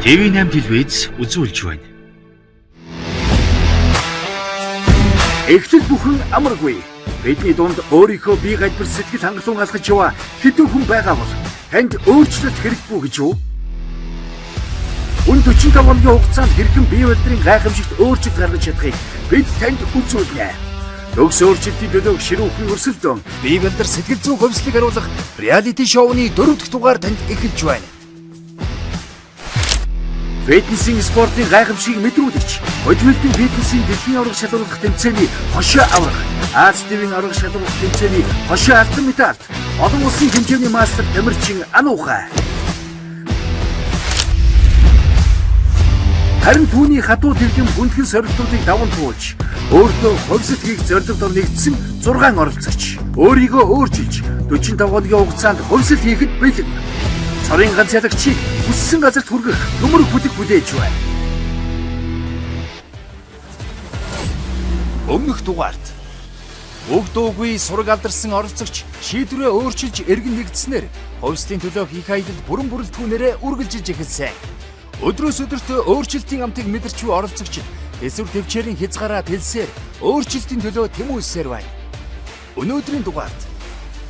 TV8 телевиз үзүүлж байна. Эхлэл бүхэн амаргүй. Бидний дунд өөрийнхөө бие галбир сэтгэл хангалуун алхаж яваа хэдэн хүн байгаа бол танд өөрчлөлт хэрэггүй гэж юу? Үн 45 хоногийн хугацаанд хэрхэн бие балдрын гайхамшигт өөрчлөлт гаргаж чадахыг бид танд үзүүлнэ. Төгс өөрчлөлтийн төлөөх ширүүхэн өрсөлдөөн бие балдар сэтгэл зүйн хувьслыг харуулах реалити шоуны 4 дахь дугаар танд эхэлж байна. Фитнесийн спортын гайхамшигыг мэдрүүлэгч, бодибилдинг фитнесийн дэлхийн аварга шалруулах тэмцээний хошой аварга, Аз ТV-ийн аварга шалруулах тэмцээний хошой алтан медальт, олон улсын хэмжээний мастер Тамирчин Ануухай. Харин түүний хатуу тэрхэм хүндхэн сорилтуудыг даван туулж, өөртөө хувьсэл хийх зорилгоор нэгдсэн 6 оролцогч. Өөрийгөө өөрчилж 45 хоногийн хугацаанд хувьсэл хийхэд бэлэн. Цорын ганц ялагчийг хүссэн газарт хүргэх төмөр бүдэг хүлээж байна. Өмнөх дугаарт Өг дуугүй сураг алдарсан оролцогч шийдвэрээ өөрчилж эргэн нэгдснээр хувьслын төлөөх их аялал бүрэн бүрэлдэхүүнээрээ үргэлжилж эхэлсэн. Өдрөөс өдөрт өөрчлөлтийн амтыг мэдэрч буй оролцогч тэсвэр төвчээрийн хязгаараа тэлсээр өөрчлөлтийн төлөө тэмүүлсээр байна. Өнөөдрийн дугаарт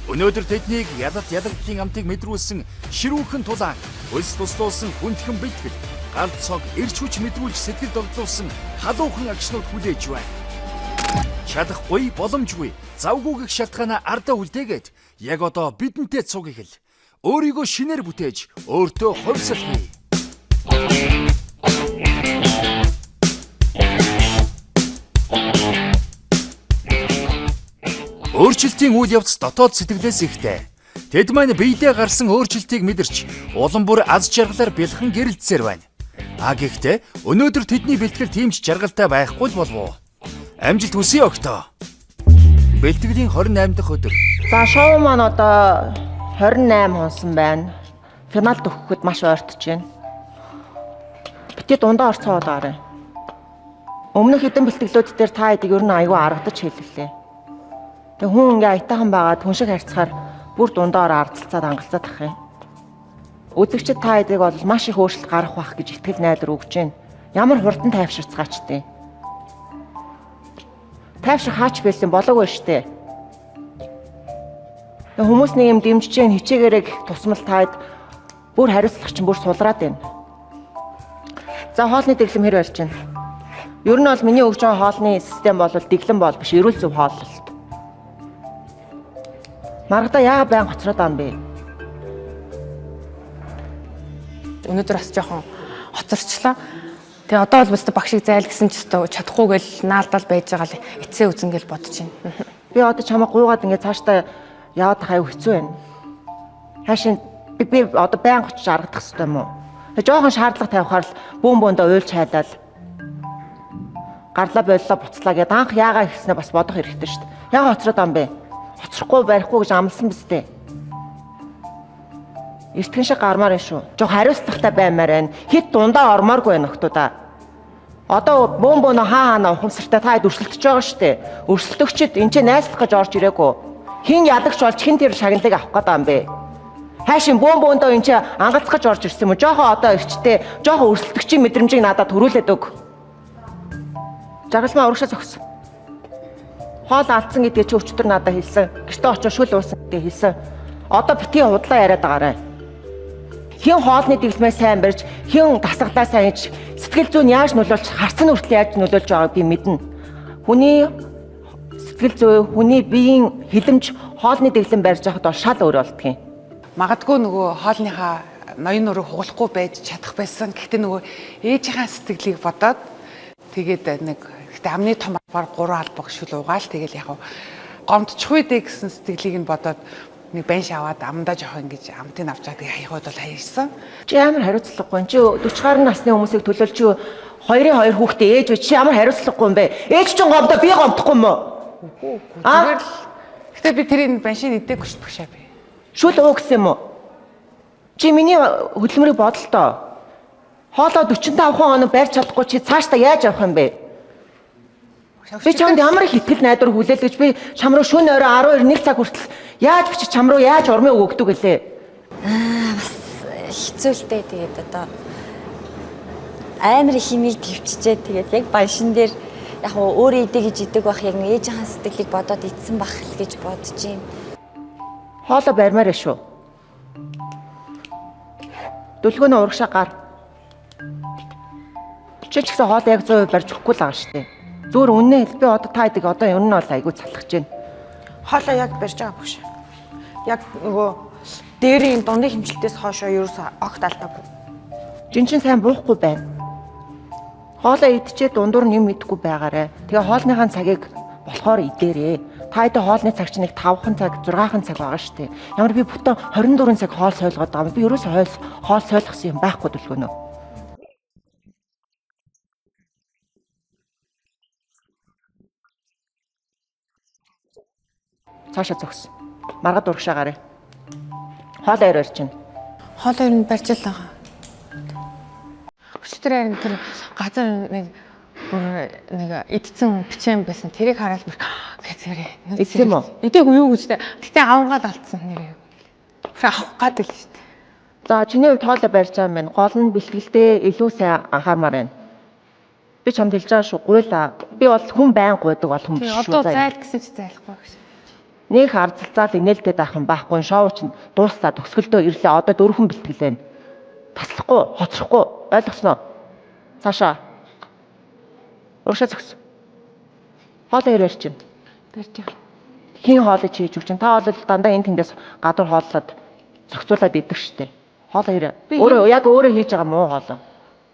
өнөөдөр тэднийг ялалт ялагдлын амтыг мэдрүүлсэн ширүүхэн тулаан, хөлс туслуулсан хүндхэн бэлтгэл, гал цог, эрч хүч мэдрүүлж сэтгэл догдлуулсан халуухан агшнууд хүлээж байна. Чадахгүй, боломжгүй, завгүй гэх шалтгаанаа ардаа үлдээгээд яг одоо бидэнтэй цуг ихэл. Өөрийгөө шинээр бүтээж, өөртөө хувьсал хий. Өөрчлөлтийн үйл явц дотоод сэтгэлээс ихтэй. Тэд маань биедээ гарсан өөрчлөлтийг мэдэрч, улам бүр аз жаргалаар бэлхэн гэрэлтсээр байна. А гэхдээ өнөөдөр тэдний бэлтгэл тийм ч жаргалтай байхгүй л болов уу? Амжилт хүсье огтоо. Бэлтгэлийн 28 дахь өдөр. За шоу маань одоо 28 хонсон байна. Финалд өгөхөд маш ойртож байна. Битгий дундаа орцоо болоорой. Өмнөх хэдэн бэлтгэлүүд дээр та хэдийг ер нь аягүй аргадаж хэллээ. Тэг хүн ингээ аятайхан байгаад хүн шиг харьцахаар бүр дундаа ороо ардалцаад ангалцаад ах юм. Үзэгчид та хэдийг бол маш их өөрчлөлт гарах байх гэж итгэл найдвар өгч байна. Ямар хурдан тайвширцгаач тээ. Тайвшир хаач байсан болоогүй штэ. Тэг хүмүүс нэг юм дэмжиж гэн хичээгээрээ гэх тусмал таад бүр хариуцлах чинь бүр сулраад байна. За хоолны дэглэм хэр барьж байна? Ер нь бол миний өгч байгаа хоолны систем бол дэглэм бол биш, эрүүл зөв хооллолт. Маргадаа яагаад байн гоцроод байгаа юм бэ? Өнөөдөр бас жоохон хоцорчлоо. Тэгээ одоо бол өстө багшиг зайл гэсэн ч өстө чадахгүй гэл наалдал байж байгаа л эцсээ үзэн гэл бодож байна. Би одоо чамайг гуйгаад ингээд цаашдаа яваад ах аюу хэцүү байна. Хаашаа би одоо байн очиж аргадах хэрэгтэй юм уу? Тэг жоохон шаардлага тавихаар л бүүн бөөндөө уйлж хайлал гарлаа боллоо буцлаа гэд анх яагаа ихснээ бас бодох хэрэгтэй шүү дээ. Яагаа хоцроод байгаа юм бэ? Хоцрохгүй барихгүй гэж амласан биз дээ. Эртгэн шиг гармаар байна шүү. Жох хариуцлагатай баймаар байна. Хит дундаа ормооргүй байна охтуудаа. Одоо бөөн бөөнө хаа хаана ухамсартай та хэд өрсөлдөж байгаа шүү дээ. Өрсөлдөгчд энэ ч найзлах гэж орж ирээгүй. Хин ялагч болж хин тэр шагналыг авах гээд байгаа юм бэ? Хайшин бөөн бөөндөө энэ ч ангалцах гэж орж ирсэн юм уу? Жохоо одоо эрчтэй, жохоо өрсөлдөгчийн мэдрэмжийг надад төрүүлээд өг. Жаргалмаа урагшаа зогсон. Хоол алдсан гэдгээ чи өчтөр надад хэлсэн. Гэртээ очиж шүл уусан гэдгээ хэлсэн. Одоо битгий худлаа яриад байгаарай. Хэн хоолны дэглэмээ сайн барьж, хэн дасгалаа сайн хийж, сэтгэл зүйн яаж нөлөөлж, харц нь хүртэл яаж нөлөөлж байгааг би мэднэ. Хүний сэтгэл зүй, хүний биеийн хилэмж хоолны дэглэм барьж байхад бол шал өөр болдго юм. Магадгүй нөгөө хоолныхаа ноён нуруу хугалахгүй байж чадах байсан. Гэхдээ нөгөө ээжийнхаа сэтгэлийг бодоод тэгээд нэг гэхдээ амны том баг 3 албаг шүл угаал тэгэл яг гомдчихгүй дээ гэсэн сэтгэлийг нь бодоод нэг банш аваад амдаа жоох ингэж амтыг авч чад тэгээ хаяхад бол хаяжсан. Чи ямар хариуцлагагүй юм? Чи 40 гаруй насны хүмүүсийг төлөөлж чи хоёрын хоёр хүүхдээ ээж бай. Чи ямар хариуцлагагүй юм бэ? Ээж чинь гомдоо би гомдохгүй юм уу? Зүгээр л гэтээ би тэрийг баншийг идээгүй шүү дээ би. Шүл уу гэсэн юм уу? Чи миний хөдөлмөрийг бодолтоо. Хоолоо 45 хоног барьж чадахгүй чи цаашдаа яаж явах юм бэ? Би чамд ямар их итгэл найдвар хүлээлгэж би чам руу шөнө орой 12 1 цаг хүртэл яаж бичиж чам руу яаж урмын өгдөг гэлээ. Аа бас хэцүү л дээ тэгээд одоо Амар их имийг төвчжээ. Тэгээд яг баншин дээр яг өөрөө идэ гэж идэг бах, яг нэг ээжийнхаа сэтгэлийг бодоод идсэн бах л гэж бодож юм. Хоолоо барьмаар шүү. Дүлгөөнөө урагшаа гар. Чи ч гэсэн хоолоо яг 100% барьж өгөхгүй л байгаа шүү дээ. Зүгээр үннээ хэл, би одоо та хэдэг одоо ер нь бол айгүй залхаж байна. Хоолоо яг барьж байгаа багш. Яг нөгөө дээрийн дундын хэмжилтээс хоошоо ерөөсөө огт алдаагүй. Жинчин сайн буухгүй байна. Хоолоо идчихээ дундуур нь юм идэхгүй байгаарэ. Тэгээ хоолныхаа цагийг болохоор идээрээ. Та хэдэн хоолны цаг чинь нэг 5хан цаг, 6хан цаг байгаа шүү дээ. Ямар би бүтэн 24 цаг хоол сойлгоод байгаа юм. Би ерөөсөө хоол сойлгосон юм байхгүй дүлгөнө. Цаашаа зогс. Маргад урагшаа гараа. Хоол аяр барьж чинь. Хоол ер нь барьж л байгаа. Өчигдөр харин тэр газар нэг бүр нэг идсэн бичэн байсан. Тэрийг хараад бүр гэзэрээ. Идсэн юм уу? Идээгүй юу гэж тэ. Гэтэ авангаад алдсан нэрээ. Бүр авах гад л шүү дээ. За, чиний хувьд хоолой барьж байгаа юм байна. Гол нь бэлтгэлдээ илүү сайн анхаармаар байна. Би чамд хэлж байгаа шүү. Гуйлаа. Би бол хүн байн гуйдаг бол хүн биш Тэгээ шүү. одоо Заяа. зайл гэсэн чи зайлахгүй гэж. Нэх ардалцаал инээлтэй байх юм байхгүй. Шоу чинь дуустаа төгсгөлдөө ирлээ. Одоо дөрвөн бэлтгэл байна. Таслахгүй, хоцрохгүй. Ойлгосноо? Цаашаа. Урагшаа зогс. Хоолой хэр барьж чинь? Барьж байгаа. Хин хоолой чи хийж өгч чинь. Та бол дандаа энэ тэндээс гадуур хооллоод зохицуулаад идэх штэ. Хоолой хэр. Өөрөө яг өөрөө хийж байгаа муу хоолой.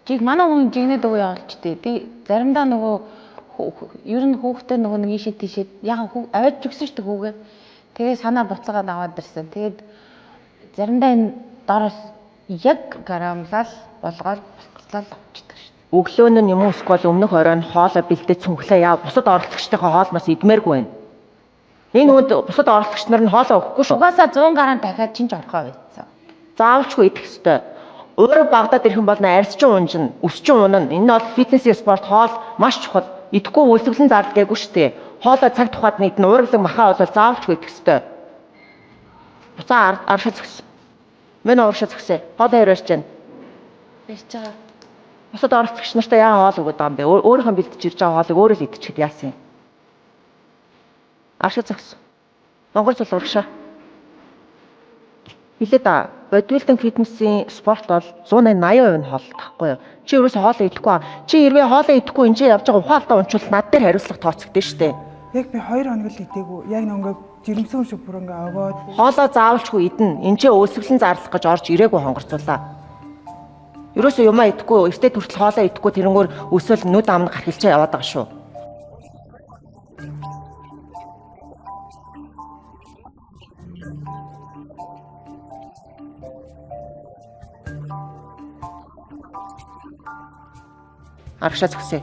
Жиг манай хүн жигнэд өгөө явуулчихдээ. Би заримдаа нөгөө ер нь хүүхдээ нөгөө нэг ийшээ тийшээ яг хүү аваад ч өгсөн шүү дээ хүүгээ. Тэгээ санаа буцаагаад аваад ирсэн. Тэгээд заримдаа энэ доороос яг грамлал болгоод буцлал авчдаг шүү дээ. Өглөө нь юм уу эсвэл өмнөх оройн хоолой бэлдээ цүнхлээ яа. Бусад оролцогчдынхоо хоолноос идмээргүй байна. Энэ хүнд бусад оролцогч нар нь хоолой өгөхгүй шүү. Угаасаа 100 гаруй дахиад чинч орхоо байсан. Заавалчгүй идэх ёстой. Өөрөө багадад ирэх юм бол арьс чинь унжина, өс чинь унана. Энэ нь бол фитнесийн спорт, хоол маш чухал. Идэхгүй үлсгэлэн зардал гээгүй шүү дээ. Хоолой цаг тухайд нэг идэнэ, уурглаг махаа бол заавалчгүй идэх ёстой. Буцаа аршаа зөкс. Мэн ууршаа зөксөө. Хоолой хэр барьж байна? Барьж байгаа. Бусад оролцогч нартай яа хоол өгöd байгаа юм бэ? Өөрийнхөө бэлдэж ирж байгаа хоолыг өөрөө л идчихэд яасан юм? Аршаа зөкс. Монгол зул урагшаа. Билээ да. Бодибилдинг фитнесийн спорт бол 180% нь хооллох байхгүй юу? Чи ерөөсөө хоолоо идэхгүй аа. Чи хэрвээ хоолоо идэхгүй энэ явж байгаа ухаалтаа унчвал над дээр хариуцлага тооцогдсон шүү дээ. Яг би 2 хоног л идээгүй. Яг нэг ингээ жирэмсэн хүн шиг бүр ингээ огоод Хоолоо заавалчгүй идэнэ. Энд чи өөсгөлэн зарлах гэж орж ирээгүй хонгорцуулаа. Ерөөсөө юмаа идэхгүй, эртээ төртөл хоолоо идэхгүй тэрнгүүр өсөөл нүд амд гархилчаа яваад байгаа шүү. Арагшаа зөксөө.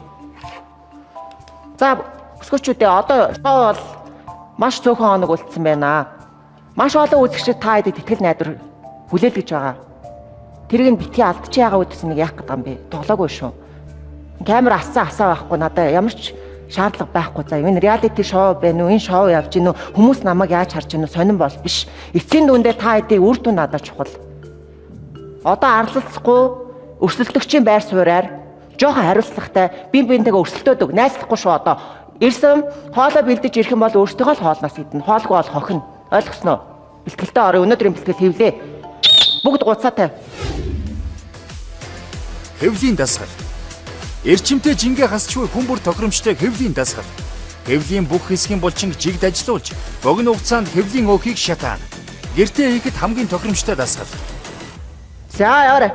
За, өсгөөчүүдээ одоо шоу бол маш цөөхөн хоног үлдсэн байна. Маш олон үзэгчид та хэдэд итгэл найдвар хүлээлгэж байгаа. Тэрийг нь битгий алдчих яагаа үүдсэн нэг яах гэдэг юм бэ? Тоглоогүй шүү. Камер ассан асаа байхгүй, надаа ямар ч шаардлага байхгүй заа. Энэ реалити шоу байна уу? Энэ шоу явж гинүү? Хүмүүс намайг яаж харж гинүү? Сонин бол биш. Эцсийн дүндээ та хэдийн үр дүн надад чухал. Одоо арлалцахгүй өрсөлдөгчийн байр суурьаар жоохон хариуцлагатай бие биентэйгээ өрсөлдөөд өг. Найзлахгүй шүү одоо. Ирсэн хоолой бэлдэж ирэх юм бол өөртөөхөө л хоолноос идэнэ. Хоолгүй бол хохино. Ойлгосноо? Бэлтгэлдээ орё. Өнөөдрийн бэлтгэл хэвлээ. Бүгд гуцаа тавь. Хэвлийн дасгал. Эрчимтэй жингээ хасчгүй хүн бүр тохиромжтой хэвлийн дасгал. Хэвлийн бүх хэсгийн булчинг жигд ажилуулж, богино хугацаанд хэвлийн өөхийг шатаана. Гэртээ хийхэд хамгийн тохиромжтой дасгал. За, яваарай.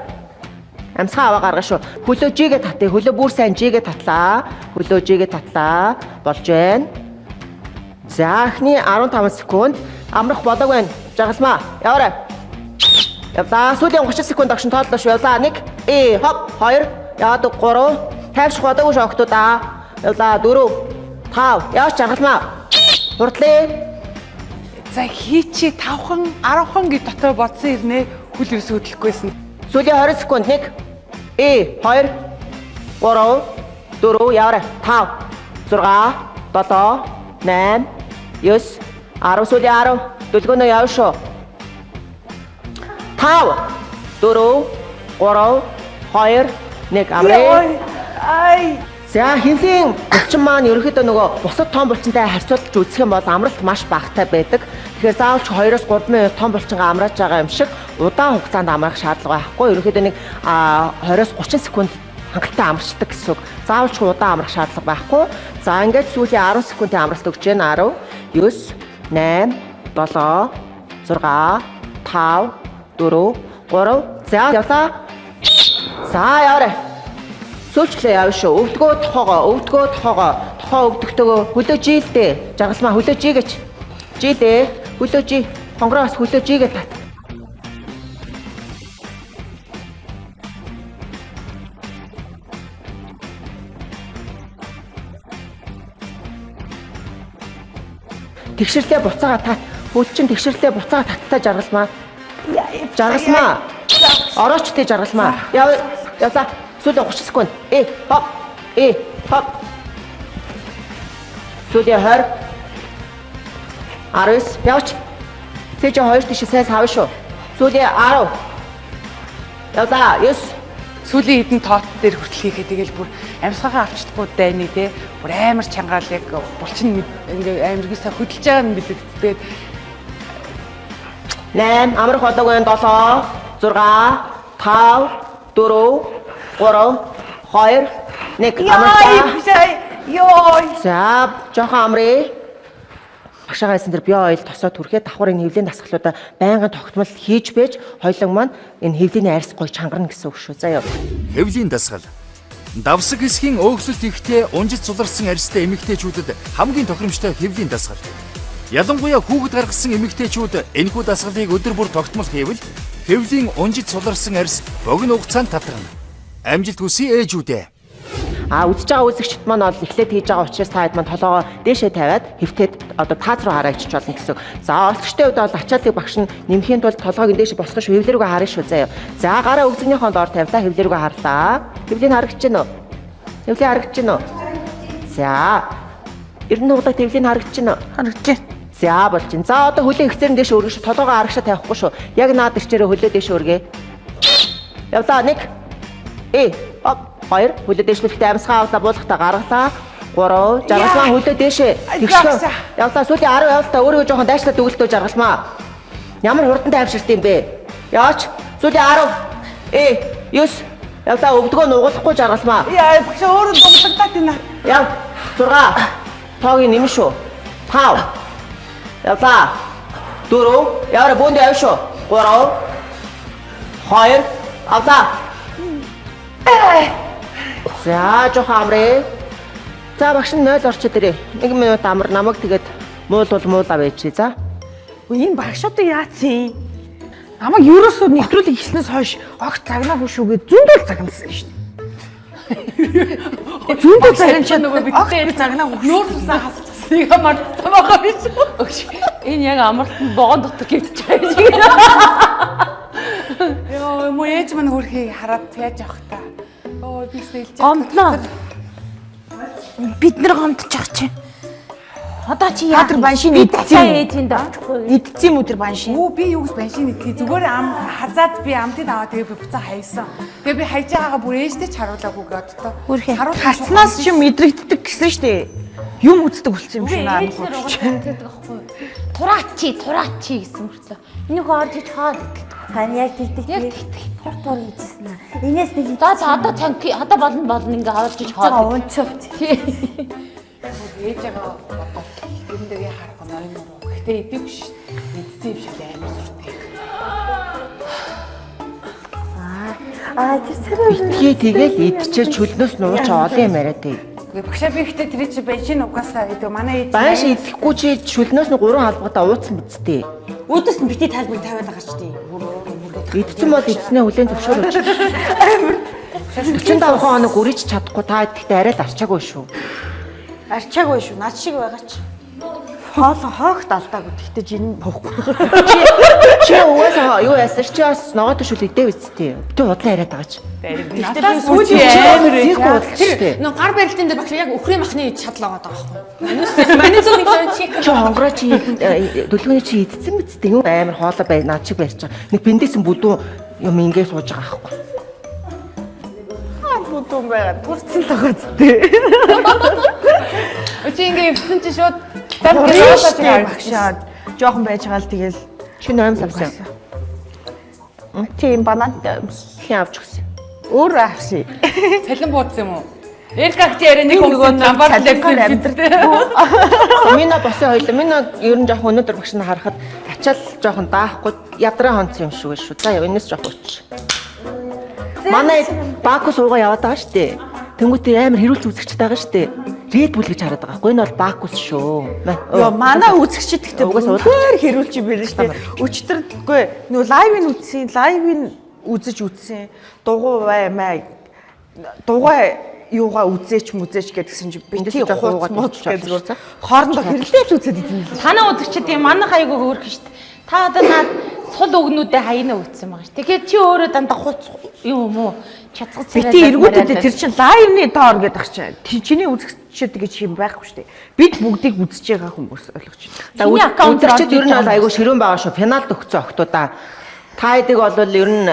Амьсгаа аваа гаргах шүү. Хөлөө жигээ татъя. Хөлөө бүр сайн жигээ татлаа. Хөлөө жигээ татлаа. Болж байна. За, эхний 15 секунд амрах болоог байна. Жаргалмаа. Яваарай. Явлаа. Сүүлийн 30 секунд огшин тооллоо шүү. Явлаа. 1 2 хоп 2 яваад 3 тайвших болоогүй шүү охтууд аа. Явлаа. 4 5 яваач жаргалмаа. Хурдлаа. За, хийчи 5хан 10хан гэж дотор бодсон ирнэ, хүл ерөөсөө хөдлөхгүйсэн. Сүүлийн 20 секунд. 1 2 3 4 яваарай. 5 6 7 8 9 10 сүүлийн 10 дүлгөөнөө явна шүү. 5 4 3 2 1 амраа. Ай. За хинлийн булчин маань ерөнхийдөө нөгөө бусад том булчинтай харьцуулж үзэх юм бол амралт маш багатай байдаг. Тэгэхээр заавал ч 2-3 минут том булчингаа амрааж байгаа юм шиг удаан хугацаанд амрах шаардлага байхгүй. Ерөнхийдөө нэг 20-30 секунд хангалттай амарчдаг гэсэн үг. Заавал ч удаан амрах шаардлага байхгүй. За ингээд сүүлийн 10 секундын амралт өгч байна. 10 9 8 7 6 5 4 3. За явлаа. За яваарай. Сүүлчлээ яв шүү. Өвдгөө тохоогоо, өвдгөө тохоогоо, тохоо өвдөгтэйгөө хөлөө жилдээ. Жаргалмаа хөлөө жигэч. Жилээ. Хөлөө жи. Хонгороос хөлөө жигээ тат. Тэгшэрлээ буцаага тат. Хөл чин тэгшэрлээ буцаага таттай жаргалмаа. Жаргалмаа. Орооч тий жаргалмаа. Яв явлаа. Сүүлийн 30 секунд. Э, хоп. Э, хоп. Сүүлийн 20. 19. Явч. Цээжээ хоёр тийш сайн савна шүү. Сүүлийн 10. Явлаа. 9. Сүүлийн хэдэн тоот дээр хүртэл хийхэд тэгэл бүр амьсгалгаа авч чадахгүй дайны те бүр амар чангаал яг булчин ингээ амар гисаа хөдөлж байгаа нь мэдэгдээд 8 амрах болоогүй 7 6 5 4 3 2 1 амарлаа. Йой. За, жоохон амрыг. Багшаага хэлсэн тэр био ойл тосоо түрхээ давхар энэ хэвлийн дасгалуудаа байнгын тогтмол хийж байж хоёлон маань энэ хэвлийн арьс гой чангарна гэсэн үг шүү. За яа. Хэвлийн дасгал. Давсаг хэсгийн өөхсөлт ихтэй унжид суларсан арьстай эмэгтэйчүүдэд хамгийн тохиромжтой хэвлийн дасгал. Ялангуяа хүүхэд гаргасан эмэгтэйчүүд энэхүү дасгалыг өдөр бүр тогтмол хийвэл хэвлийн унжид суларсан арьс богино хугацаанд татгарна. Амжилт хүсье ээжүүдээ. А үзэж байгаа үзэгчд маань бол эхлээд хийж байгаа учраас та хэд маань толгоогоо дээшээ тавиад хэвтээд одоо тааз руу хараагч болно гэсэн. За оролцогчдын хувьд бол ачааллыг багш нь нэмхийн тулд толгойг дээшээ босгох шүү. Хэвлэрүүгээ харна шүү заяа. За гараа өгзөгнийхөө доор тавилаа хэвлэрүүгээ харлаа. Хэвлийг харагдаж байна уу? Хэвлийг харагдаж байна уу? За. Эрдэнэ хуглаа хэвлийг харагдаж байна уу? Харагдаж байна. За болж байна. За одоо хөлөө ихсээр нь дээш өргөн шүү. Толгоогоо арагшаа тавихгүй шүү. Яг наад ирчээрээ хөлөө дээш өргөө. Явлаа 1 э оп 2 хөлөө дээшлэхдээ амьсгаа авлаа буулгахтаа гаргалаа. 3 жаргалмаа хөлөө дээшээ тэгшээ. Явлаа сүүлийн 10 явалтаа өөрийгөө жоохон дайшлаад өгөлтөө жаргалмаа. Ямар хурдан тайвширт юм бэ? Яач сүүлийн 10 э 9 явлаа өвдгөө нугалахгүй жаргалмаа. Яа, багш өөрөө дуглагдаад байна. Яв 6 тоогийн нэмэн шүү. 5 явлаа 4 яваарай бөөндөө яв шүү. 3 2 авлаа. За жоохон амрээ. За багш нь 0 орчод ирээ. 1 минут амар намайг тэгээд муул бол муулаа байж. За. Үгүй энэ багш одоо яатсан юм? Намайг ерөөсөө нэвтрүүлэг хийснээс хойш огт загнаагүй шүү гэж зөндөл загнасан шүү дээ. Зөндөл загначаа нөгөө огт би загнаагүй. нүүр цусаа хасчихсныг мартсан байгаа биш үү? Өгш. Энэ яг амралтанд вогон дотор гівтэж байгаа юм шиг. Йоо, муу ээж маань хөрхий хараад яаж явах та. Оо, би сэлж. Гомдлоо. Бид нар гомдчих чинь. Одоо чи яа? Та тэр баншин Би идсэн дахиад юм. ээжинд очихгүй. Идсэн юм уу тэр баншин? Үу би юу гэж баншин идэх зүгээр ам хазаад би амтыг аваад тэгээ би буцаа хайсан. Тэгээ би хайж байгаагаа бүр ээжтэй ч харуулаагүй гээд одоо. Хүрхээ. Хаснаас чи мэдрэгддэг гэсэн шүү дээ. Юм үздэг болсон юм шиг наа. Ээж нар угаасаа тэгдэг байхгүй. Тураач тураач гэсэн мөртлөө. Энэ хөө орж иж хоол иддэг. Тань яг тэгдэг. Яг тэгдэг. Тур тур хийжсэн аа. Инээс нэг За за одоо цанки одоо болно болно ингээ орж иж хоол. байгаа унчвч. Ээж байгаа бодоод тэрэн дээр яхаарах ноён нуруу. Гэтэ идэв ш. Идсэн юм шиг амар сүртэй. Аа тэр царай. Битгий тэгэл идчихээ чөлнөөс нууч олон юм яриад ээ. Үгүй багшаа би гэтэ тэр чи баншин угаасаа идэв. Манай ээж Банш идэхгүй чи чөлнөөс нь 3 халбагтаа ууцсан биз дээ. Үүдээс нь бити тайлбар тавиад байгаа ч тийм. Идсэн бол идснээ хүлээн зөвшөөрөөч. 45 хоног үриж чадахгүй та идэхдээ арай л арчаагүй шүү. Арчаагүй шүү. Над шиг байгаа чи. Хоол хоогт алдаагүй. Тэгтээ жин буухгүй. Чи угаасаа юу яасан чи бас ногоо төшөл идэ үсттэй. Тэ удлаа яриад байгаа чи. Тэгтээ би сүүлийн амар зэхгүй удлаа шүү дээ. Нөө гар барилтын дээр багш яг өхрийн махны чадал байгаа даа байхгүй. Манай зөв нэг зөв чек. Чи хонгороо чи дөлгөөний чи идсэн биз дээ. Юм амар хоолой бай над шиг барьж байгаа. Нэг бэндээсэн бүдүүн юм ингэ сууж байгаа байхгүй. Хүтэн байгаа. Турцсан л байгаа зү. Чи ингээ өвсөн чи шууд Гэрээ багшаа. Жохон байж байгаа л тэгэл Чи номс авсан. Тийм банантай өмс. Хин авч өгсөн. Өөр авсан. Цалин буудсан юм уу? Эрка чи яриа нэг хүмүүс ламбар цалингаар амьдардаг. Мино босын хоёлоо. Мино ер нь жоох өнөөдөр багш нь харахад ачаал жоохон даахгүй ядраа хонцсон юм шиг байна шүү. За яв энэс жоох өч. Манай Бакус уугаа яваад байгаа шүү дээ. Тэнгүүтээ амар хэрүүлц үзэгчтэй байгаа шүү дээ. Red Bull гэж хараад байгаа байхгүй. Энэ бол Бакус шүү. Йоо манай үзэгчид гэхдээ Угаасаа үнэхээр хэрүүлж юм байна шүү дээ. Өчтөргүй нөгөө лайвыг үзсэн, лайвыг үзэж үзсэн. Дугуй бай маа. Дугуй юугаа үзээч мүзээч гэдгсэн чи би Эндээс тийм жоох хууц уугаад мууц идчих гэж болно. зүгээр хоорондоо хэрэлдээл үзээд идэв юм лээ. Танаа үзэгчд юм манайх айгүй хөөрхөн шүү дээ. Та одоо наад сул өгнүүдээ хаяна өгсөн байгаа шүү. Тэгэхээр чи өөрөө дандаа хуц юм уу? Чацгал царай. Бити эргүүтэд тэр чин лайвны доор гэдэг ах чинь. Чиний үзэгчид гэж юм байхгүй шүү дээ. Бид бүгдийг үзэж байгаа хүмүүс ойлгож байна. За Чиний аккаунт дээр үзэгчид ер нь бол орж айгүй ширүүн байгаа шүү. Финалд өгсөн охтуудаа. Та хэдэг бол ер нь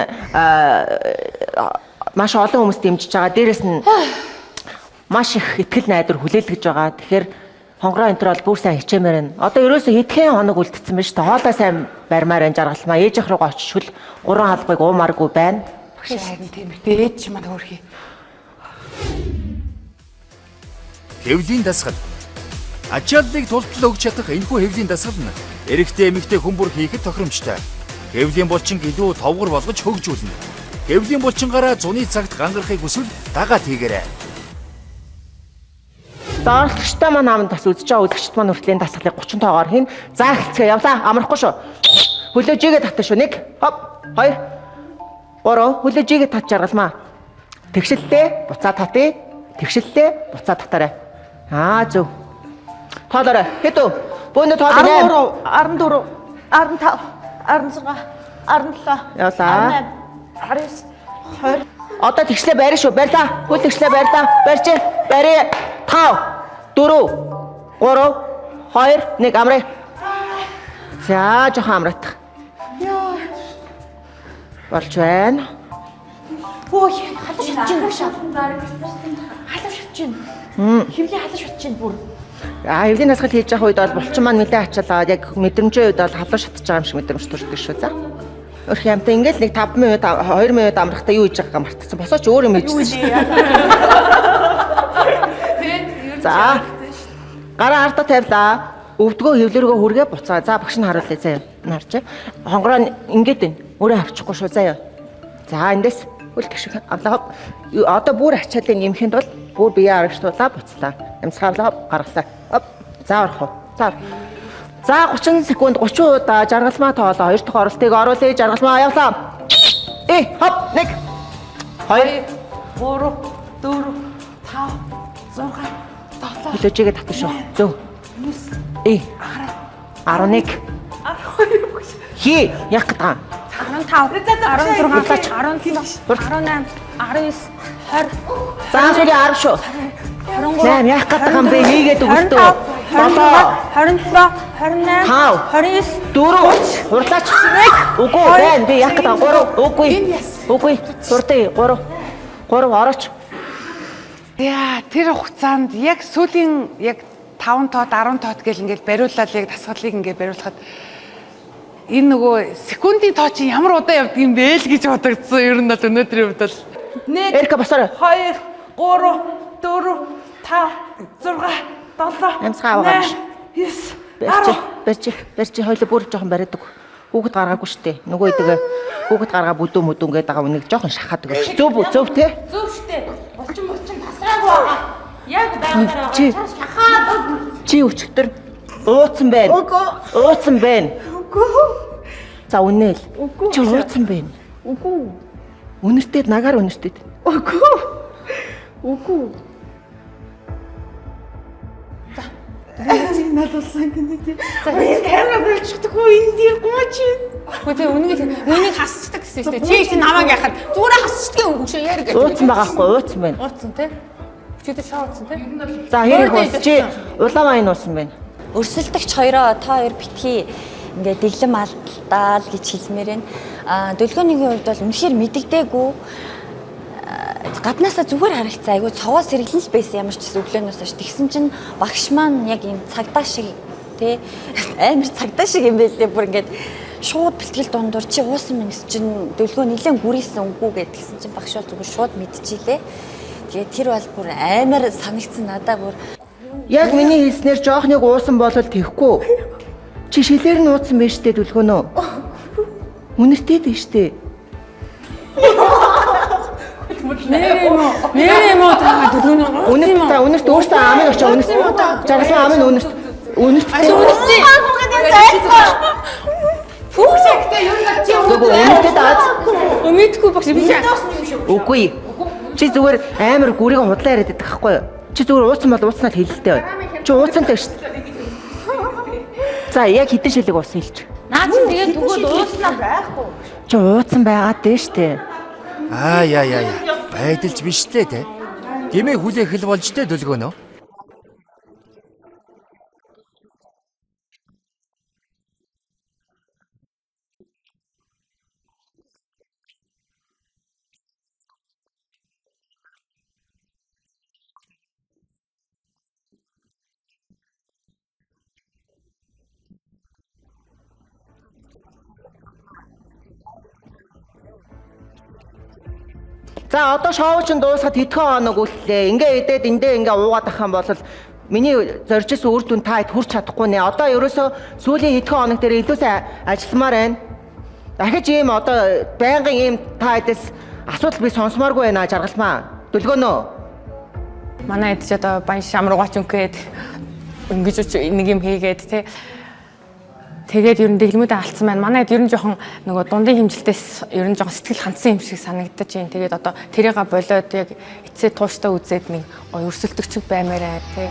маш олон хүмүүс дэмжиж байгаа. Дээрэс нь маш их итгэл найдвар хүлээлгэж байгаа. Тэгэхээр хонгороо энэ төр бол бүр сайн хичээмээр байна. Одоо ерөөсөө хэдхэн хоног үлдсэн байна шүү дээ. Хоолой сайн барьмаар байна жаргалмаа. Ээжийнх рүүгээ очиж шүл гурван халбыг уумааргүй байна. Багш харин тийм ээ. Тэгээ ээж чи маань хөөрхий. Хэвлийн дасгал. Ачааллыг тултал өгч чадах энэхүү хэвлийн дасгал нь эрэгтэй эмэгтэй хүн бүр хийхэд тохиромжтой. Хэвлийн булчинг илүү товгор болгож хөгжүүлнэ. Хэвлийн булчингаараа зуны цагт гангарахыг хүсвэл дагаад хийгээрэй. За оролцогчтой маань амд бас үзэж байгаа үзэгчд маань хүртэл энэ дасгалыг 30 тоогоор хийн. За эхэлцгээе. Явлаа. Амрахгүй шүү. Хөлөө жигээ татна шүү. 1 хоп 2 3 хөлөө жигээ тат жаргалмаа. Тэгшэлтээ буцаа татъя. Тэгшэлтээ буцаа татаарай. Аа зөв. Тоолоорой. Хэд вэ? Бөөнө тоол 13, 8. 14, 15, 16, 17, Явлаа. 18, 19, 20. Одоо тэгшлээ барь шүү. Барьлаа. Хөл тэгшлээ барьлаа. Барьж. Барь. 5 4 3 2 1 амраа. За жоохон амраах. Болж байна. Ой, халуун шатж байна багшаа. Халуун шатж байна. Хөвлийн халуун шатж байна бүр. А хэвлийн дасгал хийж явах үед бол булчин маань нэлээд ачаалаад яг мэдрэмжийн үед бол халуун шатж байгаа юм шиг мэдрэмж төрдөг шүү. За. Өрх ямтай ингээл нэг 5 минут 2 минут амрахтаа юу хийж байгаагаа мартчихсан. Босооч өөр юм хийжсэн шүү. За. Гараа ардаа тавилаа. Өвдгөө хөвлөргөө хүргээ буцаа. За багш нь харуулъя заяа. Нарч. Хонгороо нь ингээд байна. Өөрөө авчихгүй шүү заяа. За эндээс хөл тэгших авлаа. Одоо бүр ачаалыг нэмэхэд бол бүр бие арагштуулаа буцлаа. Амьсгаа авлаа гаргалаа. Оп. За орох уу. За. ор. За 30 секунд 30 удаа жаргалмаа тоолоо. Хоёр дахь оролтыг оруулъя. Жаргалмаа явлаа. Э хоп 1 2 3 4 5 6 7 Хөлөөжигээ татна шүү. Зөв. 9 11 Хи яг гэдэг юм. 15 16 17 18 19 20 За сүүлийн 10 шүү. 23 8 яах гэдэг юм бэ? Хийгээд өгөлтөө. 7 27 28 5 29 4 Хурлаач. Үгүй байна. Би яах гэдэг юм? 3 үгүй. Үгүй. Сурдээ 3 3 орооч. Яа, тэр хугацаанд яг сүүлийн яг 5 тоод 10 тоод гэл ингээл бариулаад яг дасгалыг ингээ бариулахад энэ нөгөө секундын тоо чинь ямар удаан явдаг юм бэ л гэж бодогдсон. Ер нь бол өнөөдрийн хувьд бол 1 Эрка босоорой. 2 3 4 5 6 7 Амьсгаа аваагаа биш. 9 Барьж 10 барьж барьж хоёлоо бүр жоохон бариад өг. Хүүхэд гаргаагүй штэ. Нөгөө идэг хүүхэд гаргаа бүдүү мүдүү ингээд байгаа үнийг жоохон шахаад өгөөч. Зөв үү? Зөв те? Зөв штэ. Булчин булчин тасраагүй байгаа. Яг байгаар Чи байгаа. Шахаад өг. чи өчтөр ууцсан байна. Үгүй. Ууцсан байна. Үгүй. За үнээл. Үгүй. Чи ууцсан байна. Үгүй. Үнэртэй нагаар үнэртэй. Үгүй. Үгүй. За. Надад гинэ тий. Энэ камера болчихдоггүй энэ дээр гооч. Үгүй тэ үнийг үнийг хасчдаг гэсэн шүү дээ. Чи чи намайг яхад зүгээр хасчдаг юм хөшөө яар гэж. Ууцсан байгаа хгүй ууцсан байна. Ууцсан те. Чи тэ шаа ууцсан те. За хэрэг уус чи улаан вайн уусан байна. Өрсөлдөгч хоёроо та хоёр битгий ингээд дэглэм алдтаа л гэж хэлмээр байна. Аа дөлгөөний хувьд бол үнэхээр мэддэгдээгүй. Гаднаасаа зүгээр харагдсан айгүй цовоо сэргэлэн л байсан ямар ч гэсэн өглөөнөөс хойш. Тэгсэн чинь багш маань яг ийм цагдаа шиг тий амар цагдаа шиг юм байлээ бүр ингээд шууд бэлтгэл дундуур чи уусан мэн гэсэн чинь дөлгөө нэлээд гүрийсэн үгүй гэдгсэн чинь багш бол зүгээр шууд мэдчихилээ. Тэгээд тэр бол бүр амар санагдсан надаа бүр. Яг миний хэлснээр жоохныг уусан бол тэхгүй. Чи шилээр нь ууцсан байж тээ дүлгөөнөө. Үнэртэй дээ штэ. Нэр юм уу? Нэр юм уу та дүлгөөнөө? Үнэрт та үнэрт өөртөө амын очоо үнэрт. Жаргалан амын үнэрт. Үнэрт. Үгүй үнэртэй даа. Мэдгүй багш би чи. Үгүй. Чи зүгээр амар гүрийг худлаа яриад байдаг байхгүй юу? Чи зүгээр ууцсан бол ууцнаа л хэлэлтэй байна. Чи ууцсан л шүү дээ. За яг хэдэн шилэг уусан хэлч. Наа чи тэгээд түгөөд ууснаа байхгүй. Чи ууцсан байгаад дээ штэ. Аа яа яа яа. Байдалж биш лээ те. Гэмээ хүлээх хэл болж тэ дөлгөөнөө. За одоо шоу чинь дуусахад хэдхэн хоног үлдлээ. Ингээ идээд эндээ ингээ уугаад ах юм бол миний зорж исэн үр дүн та хэд хүрч чадахгүй нэ. Одоо ерөөсөө сүүлийн хэдхэн хоног дээр илүү сайн ажилламаар байна. Дахиж ийм одоо байнгын ийм та хэдээс асуудал би сонсомооргүй байна жаргалмаа. Дүлгөөнөө. Манай эд ч одоо баян шамруугач өнгөд ингэж нэг юм хийгээд те. Тэгээд ер нь дэглэмүүдээ алдсан байна. Манай эд ер нь жоохон нөгөө дундын хэмжилтээс ер нь жоохон сэтгэл хандсан юм шиг санагдаж байна. Тэгээд одоо тэрийг болоод яг эцээ тууштай үзээд нэг гоё өрсөлдөгч баймаар байна те.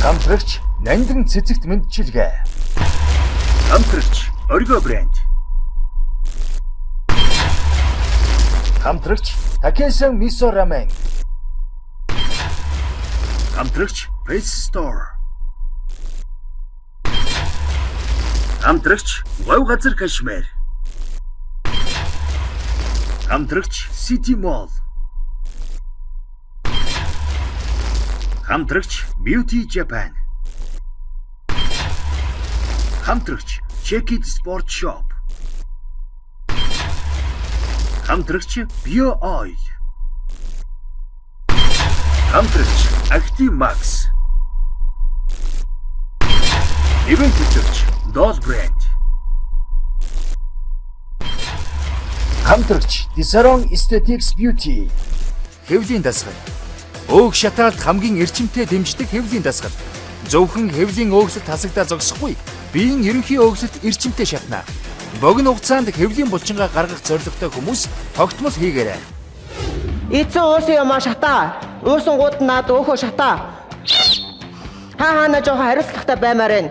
Хамтрагч Нандин цэцэгт мэдчилгээ. Хамтрагч Орго брэнд. Хамтрагч Такесан Мисо Рамен. Хамтрагч Press Store. Хамтрагч Говь газар Кашмир. Хамтрагч City Mall. Хамтрагч Beauty Japan. Хамтрагч Check It Sport Shop. Хамтрагч Bio Oil. Хамтрагч Active Max. Ивент төлөвч Doll Brand. Хамтрагч Disaron Aesthetics Beauty. Хэвлийн дасгал. Өөх шатаалд хамгийн эрчимтэй дэмждэг хэвлийн дасгал. Зөвхөн хэвлийн өөхлөлт хасагдаа зогсохгүй, биеийн ерөнхий өөхлөлт эрчимтэй шатна. Богино хугацаанд хэвлийн булчингаа гаргах зорилготой хүмүүс тогтмол хийгээрэй. Эцэн уусан юмаа шатаа. Уусан гууд наад өөхөө шатаа. Та хаана жоохон хариуцлагатай баймаар байна.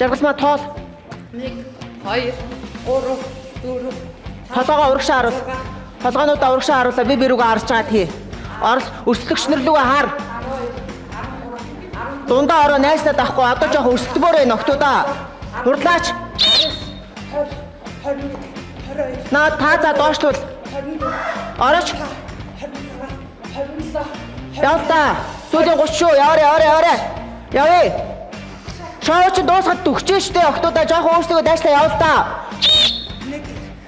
Жаргалмаа тоол. 1 2 3 4 Толгоогоо урагшаа харуул. Толгоонуудаа урагшаа харуулаа би бэрүүгээ харж байгаа тий. Орол өрсөлдөгч нар лүгээ хар. Дундаа ороо найснаа даахгүй одоо жоохон өрсөлдмөр байна октоудаа. Хурдлаач. Наа та за доошлуул. Орооч. Явта. Сүүлийн 30 шүү. Яваарэ яваарэ яваарэ. Явъя. Шоу чи дуусахад төгчөө штэ октоудаа жоохон өөрсдөө дайшлаа явал та.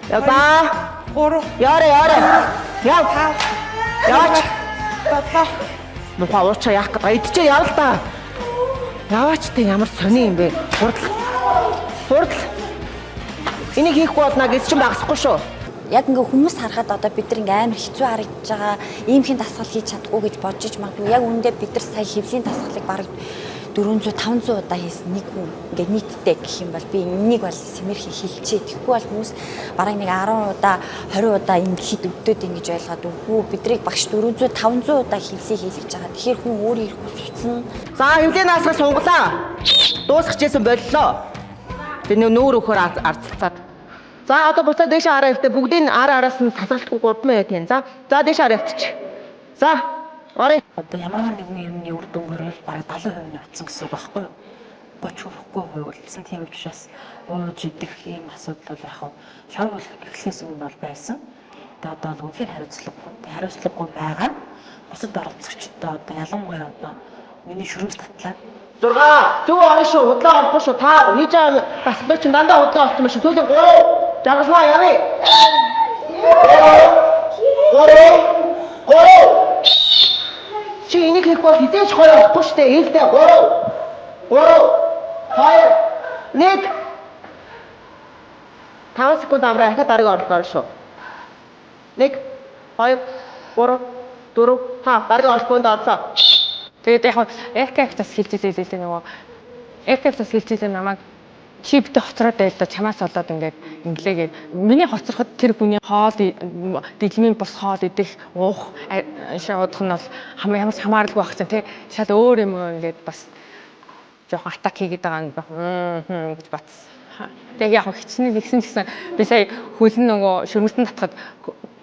Яваа. 3 Яваарэ яваарэ. Яв. Яваач. 7 Мухаа уучаа яах гэдэг. Идчихээ явал та. Яваач та ямар сони юм бэ? Хурдл. Хурдл. Энийг хийхгүй бол наа гэс чинь багасахгүй шүү. Яг ингээ хүмүүс харахад одоо бид нар ингээ амар хэцүү харагдаж байгаа ийм хин дасгал хийж чадахгүй гэж бодож иж магадгүй. Яг үүндээ бид нар сая хэвлийн дасгалыг бараг 400 500 удаа хийсэн нэг хүн ингээ нийтдээ гэх юм бол би энийг бол сэмэрхий хэлчихээ. Тэгэхгүй бол хүмүүс бараг нэг 10 удаа 20 удаа ингээд өвдөд ингэж ойлгоод үгүй бидрийг багш 400 500 удаа хэвлийг хийлгэж байгаа. Тэгэхээр хүн өөр ирэхгүй цуцна. За хэвлийн наасгал сунгалаа. Дуусгах жисэн боллоо. Тэр нэг нүүр өхөр арцалцаад. За, одоо буцаа дээшээ хараа явтаа, бүгдийг ар араас нь тасралтгүй 3 минут хийн. За. За, дээшээ хараа явтчих. За. Орё. Одоо ямар нэгэн юмны үр дүнгээр бол бараг 70% нь утсан гэсэн үг байхгүй юу? 30 хүрэхгүй хувь үлдсэн. Тийм учраас ууж идэх ийм асуудал бол яг нь шоу бол эхлэхээс өмнө бол байсан. Тэгээ одоо бол үнэхээр хариуцлагагүй. Тэгээ хариуцлагагүй байгаа нь бусад оролцогчдод одоо ялангуяа одоо миний шүрмэс татлаа. 6. Зөв орно шүү. Худлаа орохгүй шүү. Та хийж байгаа дасгал чинь дандаа худлаа орсон юм шүү. Сүүлийн 3. Жаргалмаа явъя. 3 3. Чи энийг хийх бол хэзээ ч гоё болохгүй шүү дээ. Ээлтэй 3 3 2 1. 5 секунд амраа, ахиад дараагийн оролт орно шүү. 1 2 3 4 5, дараагийн оролтонд орлоо. Тэгээд яг РКФ бас хэлж илээ лээ, нөгөө РКФ бас хэлж илээ намайг, чи битээ хоцроод байл да, чамаас болоод ингээд инглээгээд. Миний хоцроход тэр хүний хоол, дэглэмийн бус хоол идэх, уух, шуудах нь бол ямар ч хамааралгүй байх чинь, тий, шал өөр юм. Ингээд бас жоохон attack хийгээд байгаа юм байна гэж батсан. Тэгээ яг хичнээн нэгсэн ч гэсэн би сая хөлн нөгөө шөрмөсөн татхад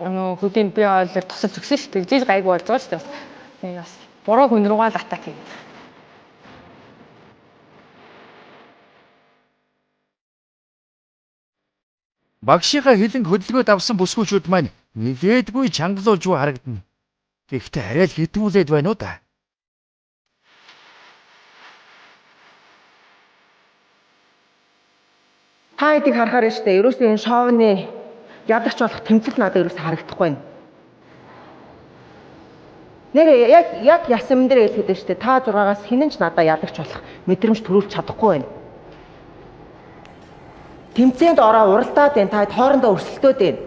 нөгөө хөлийн би ойлоор тосолж өгсөн шүү дээ. Жиж гайгүй болж байгаа шүү дээ. Тэгээ бас буруу хүн рүүгээ л attack хийгээд. Багшийнхаа хилэнг хөдөлгөөд авсан бүсгүйчүүд маань нилээдгүй чангалуулж буй харагдана. Гэхдээ арай л хитүүлээд байна уу да. Та хэдийг харахаар нь штэ. Ерөөсөө энэ шоуны ядагч болох тэмцэл надад ерөөсөө харагдахгүй байна. Нэр яг ясан дээр хэлэхэд штэ. Та зургаагаас хинэн ч надад ядагч болох мэдрэмж төрүүлж чадахгүй байна. Тэмцээнд ороо уралдаад байна. Та хоорондоо өрсөлдөөд байна.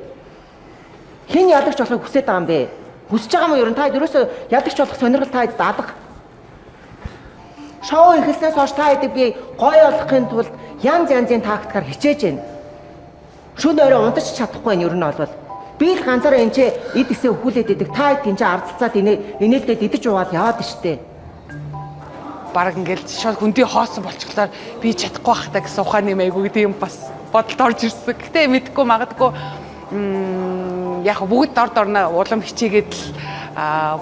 Хэн ялагч болохыг хүсээд байгаа юм бэ? Хүсэж байгаа юм уу ер нь? Та ерөөсөө ялагч болох сонирхол та хэд алга. Шоу эхэлснээс хойш та хэдийг би гоё болохын тулд янз янзын тактикаар хичээж байна. Шөнө орой унтаж чадахгүй байна ер нь бол. Би л ганцаараа энэ ч эд эсээ өхүүлээд идэг. Та хэд энэ ч ардалцаад инээлдээд идэж уугаад яваад штэ. Бараг ингээл шууд хөндий хоосон болчихлоор би чадахгүй бах та гэсэн ухааны айгуу тийм бас бодолд орж ирсэн. Гэтэ мэдгүй, магадгүй яг бүгд дор дорно улам хичээгээд л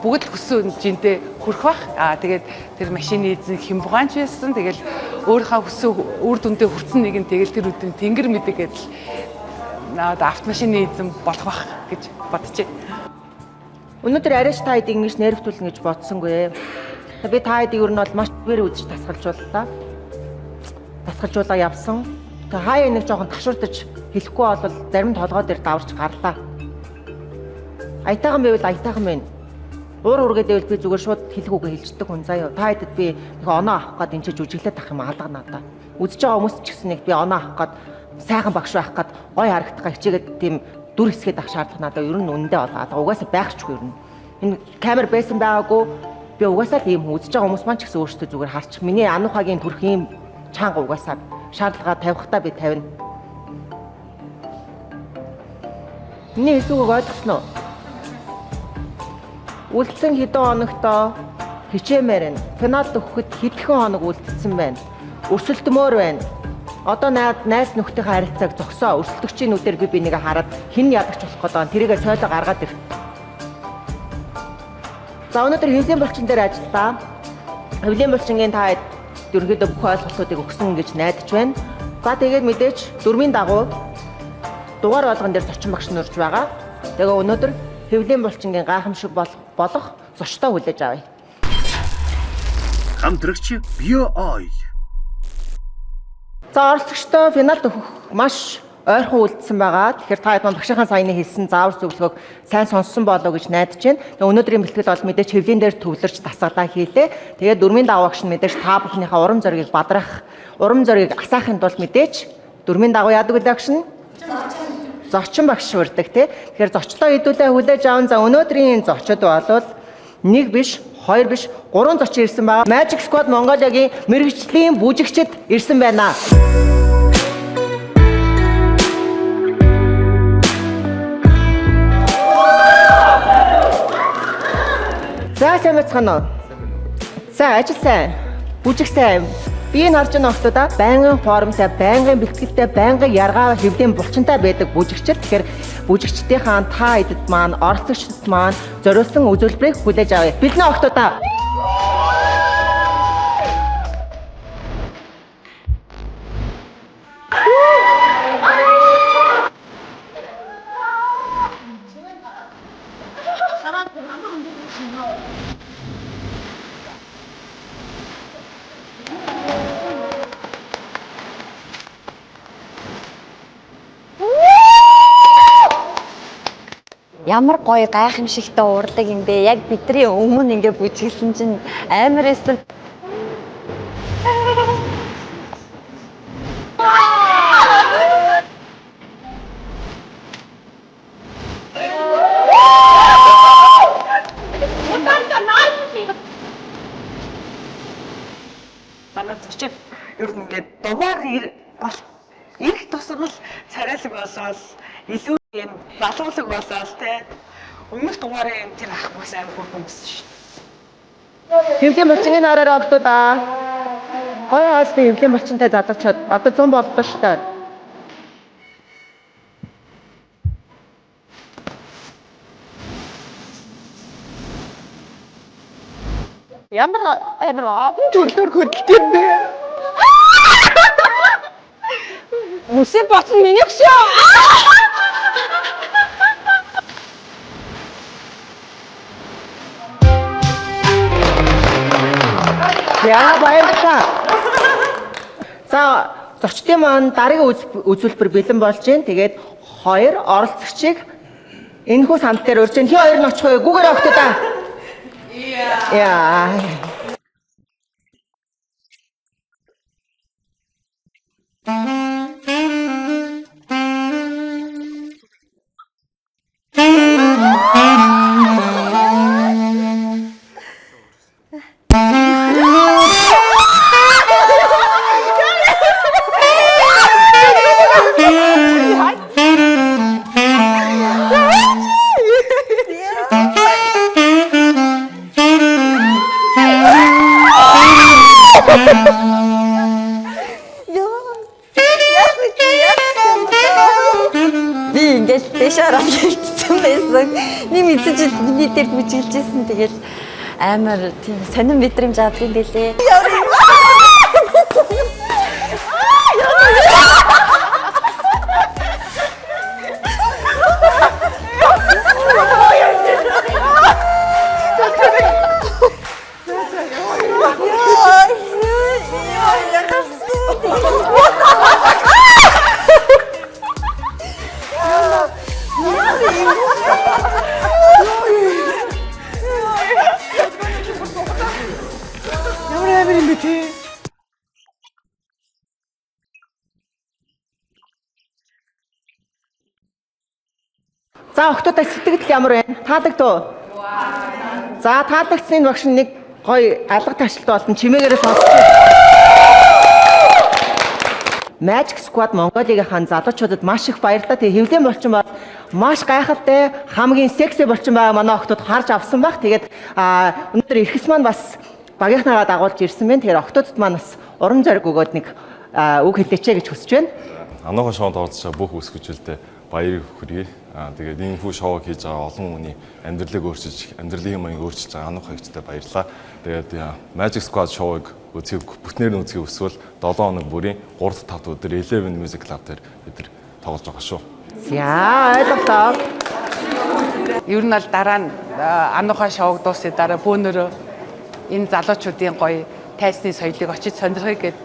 бүгд л хүссэн жинтэй хүрэх бах. Тэгээд тэр машины эзэн хямбгаанч байсан. Тэгэл өөрийнхөө хүссэн үр дүндээ хүрсэн нэг нь тэгэл тэр үдэн тэнгэр мэдэг гэдэл одоо автомашины эзэн болох бах гэж бодчихъя. Өнөөдөр арайч та хэдийг ингэж нервтүүлнэ гэж бодсонгүй. Би та хэдийг ер нь бол маш зүгээр үзэж дасгалжууллаа. Дасгалжуулаа явсан. Тэгээ хаяа нэг жоохон ташуурдаж хэлэхгүй бол зарим толгой дээр даварч гарлаа. Аятайхан байвал аятайхан байна. Уур үргээд байвал би зүгээр шууд хэлэх үгээ хэлждэг хүн заяа. Та хэдэд би нэг оноо авах гээд энэ ч жүжиглээд ах юм алга надаа. Үзэж байгаа хүмүүс ч гэсэн нэг би оноо авах гээд, сайхан багш байх гээд, гоё харагдах хичээгээд тийм дүр хэсгээд авах шаардлага надаа ер нь үнэндээ бол алга. Угаасаа байх чгүй ер нь. Энэ камер байсан байгаагүй би угаасаа л ийм хүн, үзэж байгаа хүмүүс маань ч гэсэн өөрсдөө зүгээр харчих. Миний ануухагийн төрх ийм чанга угаасаа шаардлага тавихтаа би тавина. Миний хэлсэн үг ойлгосноо уу? Үлдсэн хэдэн хоногтоо хичээмээр байна. Финалд өгөхөд хэдхэн хоног үлдсэн байна. Өрсөлдмөр байна. Одоо найз нөхдийнхээ харилцааг зогсоо. Өрсөлдөгчийн нүдээр би бинийгээ хараад хэн ядагч болох гээд байгаа. Тэрийгэ сойлоо гаргаад ир. За, өнөөдөр хэвлийн булчин дээр ажиллаа. Хэвлийн булчингийн та ерөнхийдөө бүх ойлголтуудыг өгсөн гэж найдаж байна. За, тэгээд мэдээж дөрмийн дагуу дугаар болгон дээр зочин багш нурж байгаа. Тэгээ өнөөдөр хэвлийн булчингийн гайхамшиг болох зочдоо хүлээж авъя. Хамтрагч Bio Oil. За, оролцогчдоо финалд өгөх маш ойрхон үлдсэн байгаа. Тэгэхээр та хэд маань багшийнхаа саяны хэлсэн заавар зөвлөгөөг сайн сонссон болоо гэж найдаж байна. Тэгээ өнөөдрийн бэлтгэл бол мэдээж хэвлийн дээр төвлөрч дасгалаа хийлээ. Тэгээд дөрмийн дагуу багш нь мэдээж та бүхнийхээ урам зоригийг бадрах, урам зоригийг асаахын тулд мэдээж дөрмийн дагуу яадаг вэ багш нь? Зочин багш урьдаг, тий. Тэгэхээр зочлоо хэдүүлээ хүлээж аван. За, өнөөдрийн зочид бол нэг биш, хоёр биш, гурван зочин ирсэн байгаа. Magic Squad Mongolia-гийн мэргэжлийн бүжигчид ирсэн байна. За, сайн байцгаана уу? За, ажил сайн. Бүжиг сайн. Би энэ харж байгаа охтуудаа байнгын формтой, байнгын бэлтгэлтэй, байнгын яргаа хэвлийн булчинтай байдаг бүжигчид. Тэгэхээр бүжигчдийнхаа та эдэд маань, оролцогчдод маань зориулсан үзүүлбэрийг хүлээж авъя. Бэлэн охтуудаа. Ямар гоё гайхамшигтай урлаг юм бэ? Яг бидний өмнө ингээ бүжиглсэн чинь амар эсэл. Манай зочин ер нь ингээд дугаар бол их тусгал царайлаг болоод илүү юм залуулаг болоод те өмнөх дугаарын юм тэр ах бас амар хөрхөн байсан шүү. Хэвлийн булчингийн хараараа охтуудаа. Гоё хаасны хэвлийн булчинтай залуучууд одоо 100 боллоо шүү дээ. Ямар амар олон төрлөөр хөдөлт юм бэ? Мөсөн боцсон минийх шүү. Яа, баярлалаа. За, зочдын маань дараагийн үзүүлбэр бэлэн болж байна. Тэгээд хоёр оролцогчийг энэхүү санд дээр урьж байна. Хин хоёр нь очих вэ? Гүүгээр охтуудаа. Яа. Би ингээд дэше ороод хэлчихсэн байсан. Нэг мэдсэн чинь миний дээр бүжиглэжсэн. Тэгэл амар тийм сонин мэдрэмж авдаг юм бэлээ. Ямар амар юм бэ те? За, охтуудаа сэтгэл ямар байна? Таалагдав уу? За, таалагдсны багш нэг гоё алга ташлт болно. Чимээгээрээ сонсчих. Magic Squad Mongolia-гийн залуучуудад маш их баярлалаа. Тэгээ хэвлэн болчин бол маш гайхалтай, хамгийн секси болчин байгаа манай охтууд харж авсан баг. Тэгээд өнөөдөр эрхэс маань бас багийнхнаагаа дагуулж ирсэн байна. Тэгэхээр охтуудад маань бас урам зориг өгөөд нэг үг хэлээч гэж хүсэж байна. Ануухан шоунд оролцож байгаа бүх үсгүүчүүлдэ баярыг хүргэе. Тэгээд энэ хүү шоуг хийж байгаа олон хүний амьдралыг өөрчилж, амьдралын маяг өөрчилж байгаа Ануухан эгчтэй баярлалаа. Тэгээд Magic Squad шоуг үзхийг бүтнээр нь үзхийг хүсвэл 7 хоног бүрийн 3 5 өдөр 11 Music Club дээр бид нар тоглож байгаа шүү. За, ойлголоо. Ер нь бол дараа нь Ануухан шоуг дуусны дараа бөөнөрөө энэ залуучуудын гоё тайсны соёлыг очиж сонирхъя гэд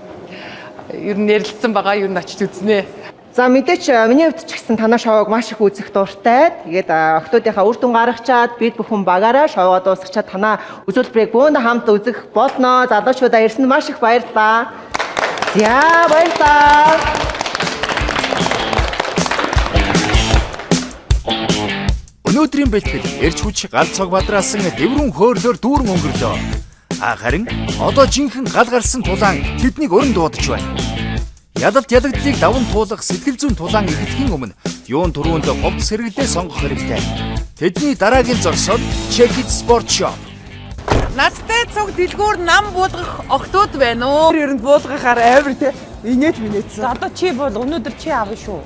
ер нь нэрлэлсэн байгаа, ер нь очиж үзнэ. За, мэдээч миний хувьд ч гэсэн танаа шоуг маш их үзэх дуртай. Тэгээд охтуудынхаа үр дүн гаргачаад бид бүхэн багаараа шоугаа дуусгачаад танаа үзүүлбэрийг бөөндө хамт үзэх болно. Залуучуудаа ирсэнд маш их баярлалаа. За, баярлалаа. Өнөөдрийн бэлтгэл эрч хүч гал цог бадраасан дэврүүн хөөрлөөр дүүрэн өнгөрлөө. Харин одоо жинхэнэ гал гарсан тулаан тэднийг өрн дуудаж байна. Ялалт ялагдлыг даван туулах сэтгэл зүйн тулаан эхлэхийн өмнө юун түрүүнд хувцас хэрэглээ сонгох хэрэгтэй. Тэдний дараагийн зогсоол Check It Sport Shop. Надтай цуг дэлгүүр нам буулгах охтууд байна уу? Ер нь буулгахаар амар те инээж минээдсэн. Одоо чи бол өнөөдөр чи авна шүү.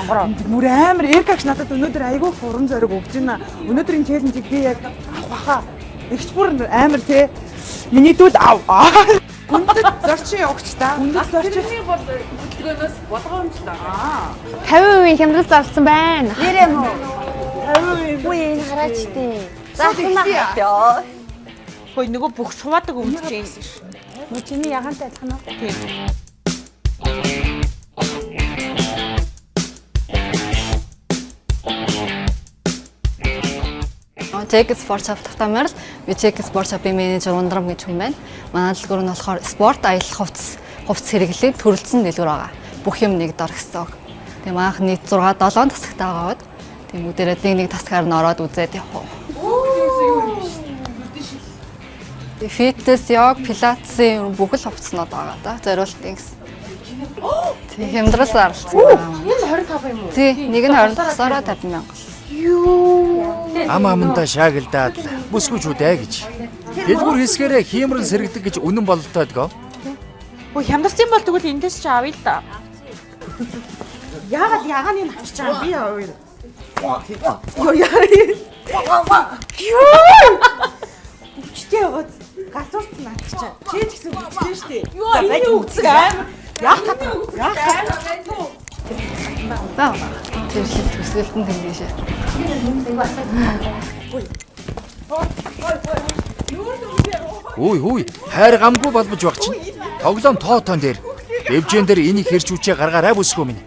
Онгороо. Нүр амар Эркагч надад өнөөдөр айгүй их урам зориг өгч байна. Өнөөдрийн челленжийг би яг авах баха. Игч бүр амар те. Миний дүүл ав. Хүндэт зорчин явагч та. Хүндэт зорчин. Тэрний бол хөдөлгөөнөөс болгоомжлоо. 50% хямдрал зарласан байна. Нэрээ мө. 50%. Үгүй энэ хараач тий. За хямаа. Хөөе нөгөө бүх суваадаг өмч чинь. Мө чиний ягаантай адилхан уу? Check Sport Shop тавтай морил. Би Check Sport Shop-ийн менежер Ундрам гэж хүн байна. Манай дэлгүүр нь болохоор спорт аялал хувцас, хувцас хэрэглэлийн төрөлцсөн дэлгүүр байгаа. Бүх юм нэг дор гэсэн үг. Тэгээ манайх нийт 6 7 тасагтай байгаад тийм бүгдээрээ нэг нэг тасгаар нь ороод үзээд явах уу. Тэгээ фитнес, йог, пилатесын бүх л хувцснууд байгаа да. Зориултын гэсэн. Тэг хямдрал зарласан. Энэ 25 юм уу? Тий, нэг нь 29-ороо 50 мянга. Ам амандаа шаагилдаад бүсгүүчүүдээ гэж. Дэлгүүр хэсгээрээ хиймрэн сэргэдэг гэж үнэн бололтойдгоо. Хөө хямдарсан бол тэгвэл эндээс чи авъя л да. Яагаад ягааны нь авчиж байгаа юм би авъя. Йоо яа. Йоо. Хүчтэй яваад галзуурсан наад чи. Чи ч гэсэн хүчтэй штэ. Йоо энэ үгсэг амар. Яах гэдэг яах гэдэг. Баа. Тэр шиг төсөөлтөн тэнгэшээ. Үгүй хүй, хайр гамгүй болбож баг чинь. Тоглоом тоо тоон дээр. Дэвжэн дээр энийг хэрч хүчээ гаргаарай бүсгүй минь.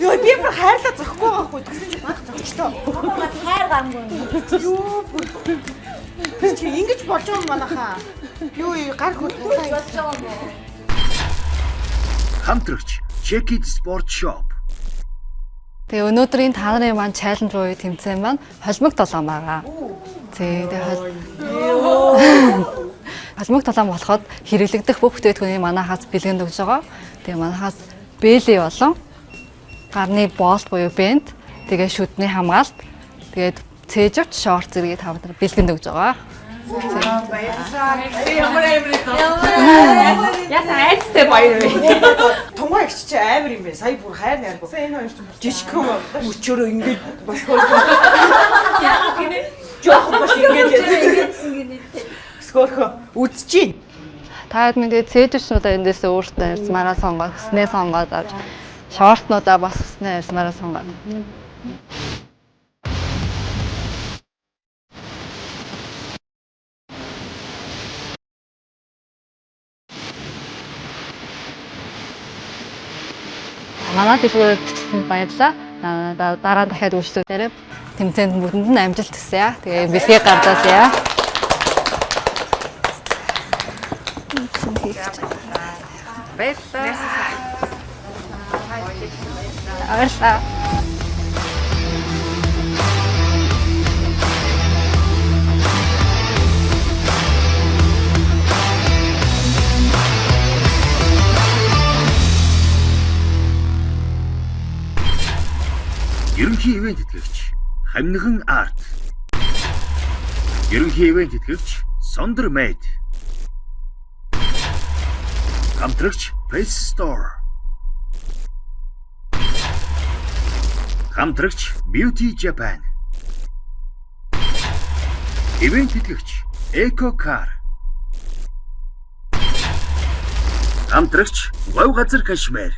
Йоо би бүр хайрлаа зөхгүй байгаа хгүй тэгсэн чи баг зогчлоо. Хайр гамгүй. Юу бүр. Чи ингэж болж байгаа юм манайхаа. Юу юу гар хөдлөө. Болж байгаа юм уу? Хамтрагч Check It Sport Shop. Тэгээ өнөөдрийн та нарын маань чаленж буюу тэмцээн маань холимог толгоон байгаа. Тий, тэгээ холимог толгоон болоход хэрэглэгдэх бүх бүтээгдэхүүнийг манайхаас бэлгэн өгж байгаа. Тэгээ манайхаас бэлий болон гарны болт буюу бент, тэгээ шүдний хамгаалт, тэгээд цээжвч шорт зэргийг та нар бэлгэнд өгж байгаа. Ямар амар зов. Яасан айцтай баяр вэ? Тунгаа ихч чи амар юм байна. Сая бүр хайр найргүй. Сая энэ хоёр ч бүр Жижигхэн мөчөөрөө ингэж бас жоохон бас ингэж скорхо үдчихээн. Та хэд мэдээ цээжвчнуудаа эндээс өөртөө ярьсмаараа сонгоод, хүснээ сонгоод авч, шортнуудаа бас хүснээ ярьсмаараа сонгоод. Манай дэлгүүрээр бичсэнд баярлалаа. Дараа нь дахиад үйлчлүүлээрэй. Тэмцээнд бүгдэнд нь амжилт хүсье. Тэгээ бэлгийг гаргаалъя. Баярлалаа. Баярлалаа. Ерөнхий ивент тэтгэгч Хамниган Арт. Ерөнхий ивент тэтгэгч Сондор Мэд. Хамтрагч Face Store. Хамтрагч Beauty Japan. Ивент тэтгэгч Eco Car. Хамтрагч Говь газар Кашмир.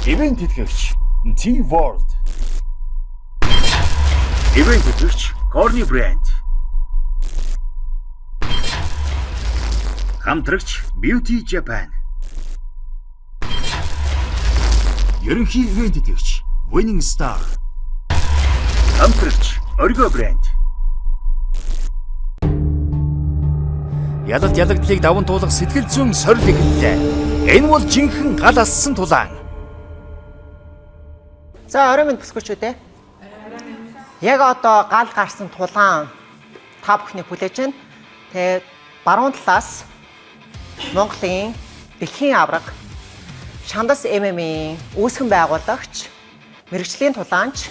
Ивент тэтгэгч T World. Ивент тэтгэгч Corny Brand. Хамтрагч Beauty Japan. Ерөнхий ивент тэтгэгч Winning Star. Хамтрагч Origo Brand. Ялалт ялагдлыг даван туулах сэтгэл зүйн сорил эхэллээ. Энэ бол жинхэнэ гал ассан тулаан. За орой минь бүсгүүчүүд ээ. Яг одоо гал гарсан тулаан та бүхний хүлээж байна. Тэгээд баруун талаас Монголын дэлхийн аварга Шандас ММ-ийн үүсгэн байгуулагч, мэргэжлийн тулаанч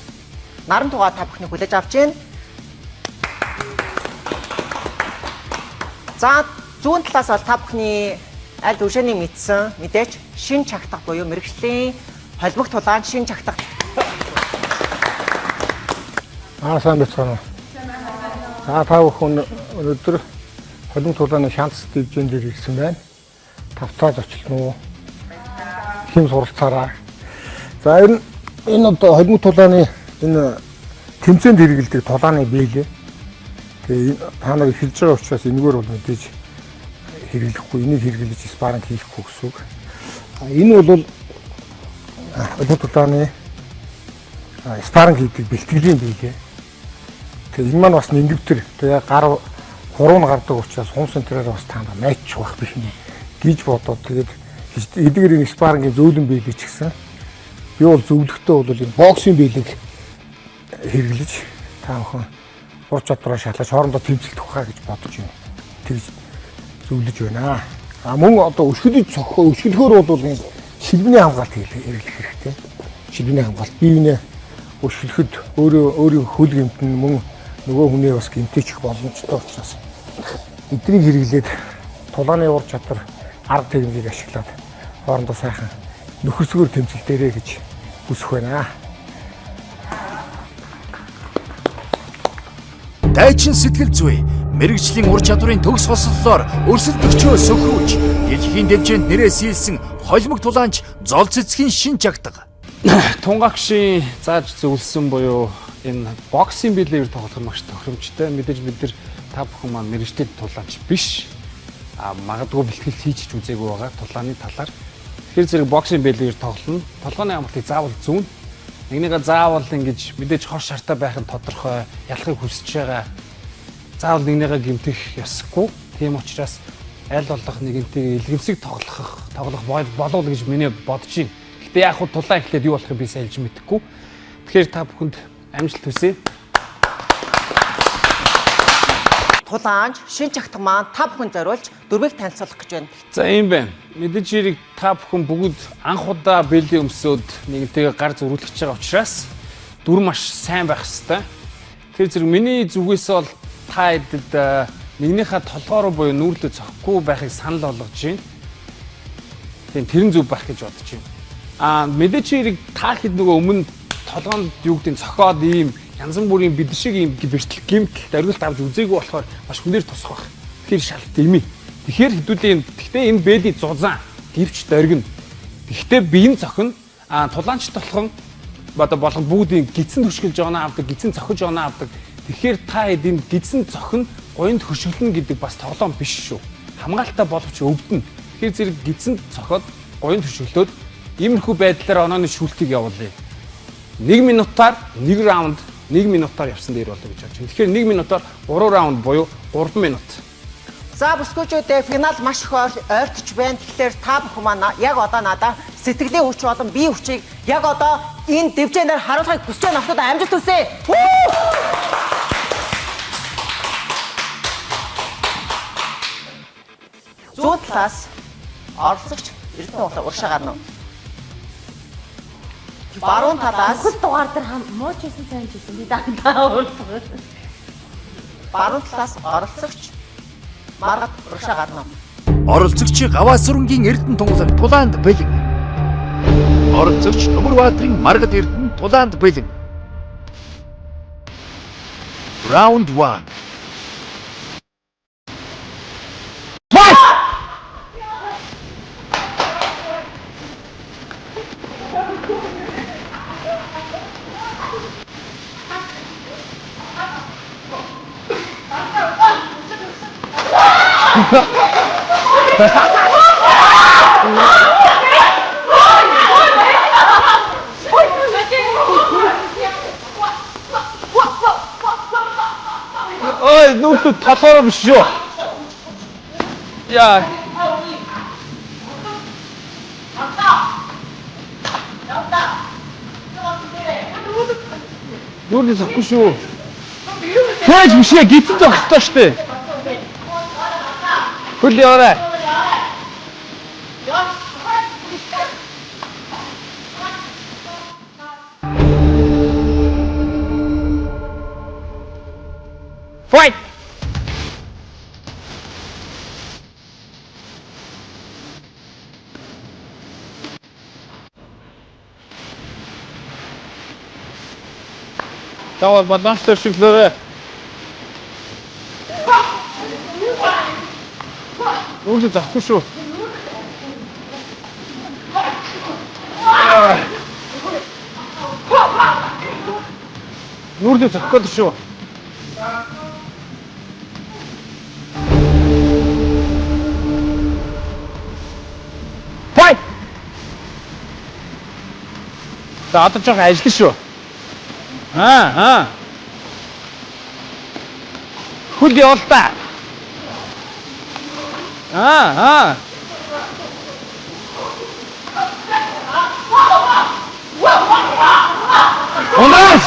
Наран тугаа та бүхнийг хүлээж авч байна. За, зүүн талаас бол та бүхний аль түвшээний мэдсэн мэдээч шин чагтах буюу мэргэжлийн холимог тулаанч шин чагтах. Аа, сайн байцгаана уу. За, та бүхэн өнөөдөр холимог тулааны шанс дивжин дээр ирсэн байна. Тавтаа зочлно уу? Хэм суралцаараа. За, энэ одоо холимог тулааны энэ тэмцээнд хэрэглэдэг тулааны биелээ. Тэгээ та нар эхэлж байгаа учраас энэгээр бол мэдээж хэрэглэхгүй, энийг хэрэглэж спарринг хийхгүй гэсэн үг. Энэ бол холимог тулааны спарринг хийдэг бэлтгэлийн биелээ. Тэгээ энэ маань бас нэнгэвтер тэгээ гар хуруу нь гардаг учраас хумс центрээр бас та нар найдчих байх биш нэ гэж бодоод, тэгээд эдгээр энэ спаррингийн зөөлөн биелэг ч гэсэн би бол зөвлөхтөө бол энэ боксing биелэг хэрэглэж та бүхэн ур чадвараа шалгаж хоорондоо тэмцэлдэх байхаа гэж бодож байна. Тэгж зөвлөж байна. А мөн одоо өшгөлөж цохоо өшгөлөхөөр бол энэ шилбэний хамгаалт хэрэглэх хэрэгтэй. Шилбэний хамгаалт бие биенээ өшгөлөхөд өөрөө өөрийн хөл гэмтэн, мөн нөгөө хүнээ бас гэмтээчих боломжтой учраас эднийг хэрэглээд тулааны ур чадвар, арга техникийг ашиглаад хоорондоо сайхан нөхөрсгөөр тэмцэлдээрэй гэж хүсэх байна. Дайчин сэтгэл зүй мэргэжлийн ур чадварын төгс хослолоор өрсөлдөгчөө сөхрүүлж дэлхийн дэвжээнд нэрээ сийлсэн холимог тулаанч зол цэцгийн шин чагтаг. Тунгагшийн зааж зөвлөсөн буюу энэ боксing билээр тоглох нь маш тохиромжтой. Мэдээж бид нар та бүхэн маань мэргэжлийн тулаанч биш. А магадгүй бэлтгэл хийж ч үзээгүй байгаа тулааны талаар. Тэгэхээр зэрэг боксing билээр тоглоно. Толгойн амралтыг заавал зүүн. Нэгнийгээ заавал ингэж мэдээж хор шартаа байх нь тодорхой. Ялахыг хүсэж байгаа. Заавал нэгнийгээ гэмтэх ёсгүй. Тийм учраас аль болох нэгэнтэйгээ илгэмсэг тоглох болов гэж миний бодож байна. Гэтэ яг хуу тулаан эхлээд юу болохыг би сайн хэлж мэдэхгүй. Тэгэхээр та бүхэнд амжилт хүсье. Тулаанч шин чагтах маань та бүхэн зориулж дөрвийг танилцуулах гэж байна. За, ийм байна. Мэдээж хэрэг та бүхэн бүгд анх удаа бэлгийн өмсөөд нэгэнтэйгээ гар зөрүүлж байгаа учраас дүр маш сайн байх хэвээр. Тэр зэрэг миний зүгээс бол та хэдэд нэгнийхээ толгой руу буюу нүүрлөө цохихгүй байхыг санал болгож байна. Тийм, тэр нь зөв байх гэж бодож байна. Аа, мэдээж хэрэг та хэд нөгөө өмнө толгоонд юу гэдэг нь цохиод ийм янз бүрийн бид шиг ийм бэртэл гэмтэл дөргөлт авч үзээгүй болохоор маш хүнээр тусах байх. Тэгэхээр шал дэмий. Тэгэхээр хэдүүлээ юм. Гэхдээ энэ бэли зузаан гэвч дөргинэ. Гэхдээ биеийн цохино. Аа, тулаанч толхон одоо болгон бүгдийн гидсэн хөшгөлж оноо авдаг, гидсэн цохиж оноо авдаг. Тэгэхээр та хэд энэ гидсэн цохино, гоёнд хөшөглөнө гэдэг бас тоглоом биш шүү. Хамгаалалтаа боловч өвдөнө. Тэгэхээр зэрэг гидсэн цохиод гоёнд хөшөглөөд иймэрхүү байдлаар онооны шүүлтийг явуулъя. 1 минутаар 1 раунд 1 минутаар явсан дээр болоо гэж бодож байна. Тэгэхээр 1 минутаар 3 раунд буюу 3 минут. За, бүсгүүчүүдээ, финал маш их ойртож байна. Тэгэхээр та бүхэн маань яг одоо надаа сэтгэлийн хүч болон бие хүчийг яг одоо энэ дэвжээнээр харуулахыг хүсэж байна. Охтууд амжилт хүсье. Зүүн талаас оролцогч Эрдэнэ хугацаа урагшаа гарна. Баруун талаас Бүхэл дугаар дээр хам муу ч байсан, сайн ч байсан би дандаа урдах. Баруун талаас оролцогч Маргад урагшаа гарна. Оролцогч Гаваасүрэнгийн Эрдэнэ тунгалаг тулаанд бэлэн. Оролцогч Төмөр Баатрын Маргад Эрдэнэ тулаанд бэлэн. Round 1. Fight! Ой, нүүртүүд толгоороо биш шүү. Яа. Нүүрний цохгүй шүү. Яаж биш ээ, гидсэн зогстой шүү дээ. Хөл яваарай. Fight! Та бол баланстай шиглээрэй. Нүглээ захгүй шүү. Нүглээ захгүй гэдэг шүү. Fight! За одоо жоохон ажиллана шүү. Аа. Хөл явал та. Аа. Унаас!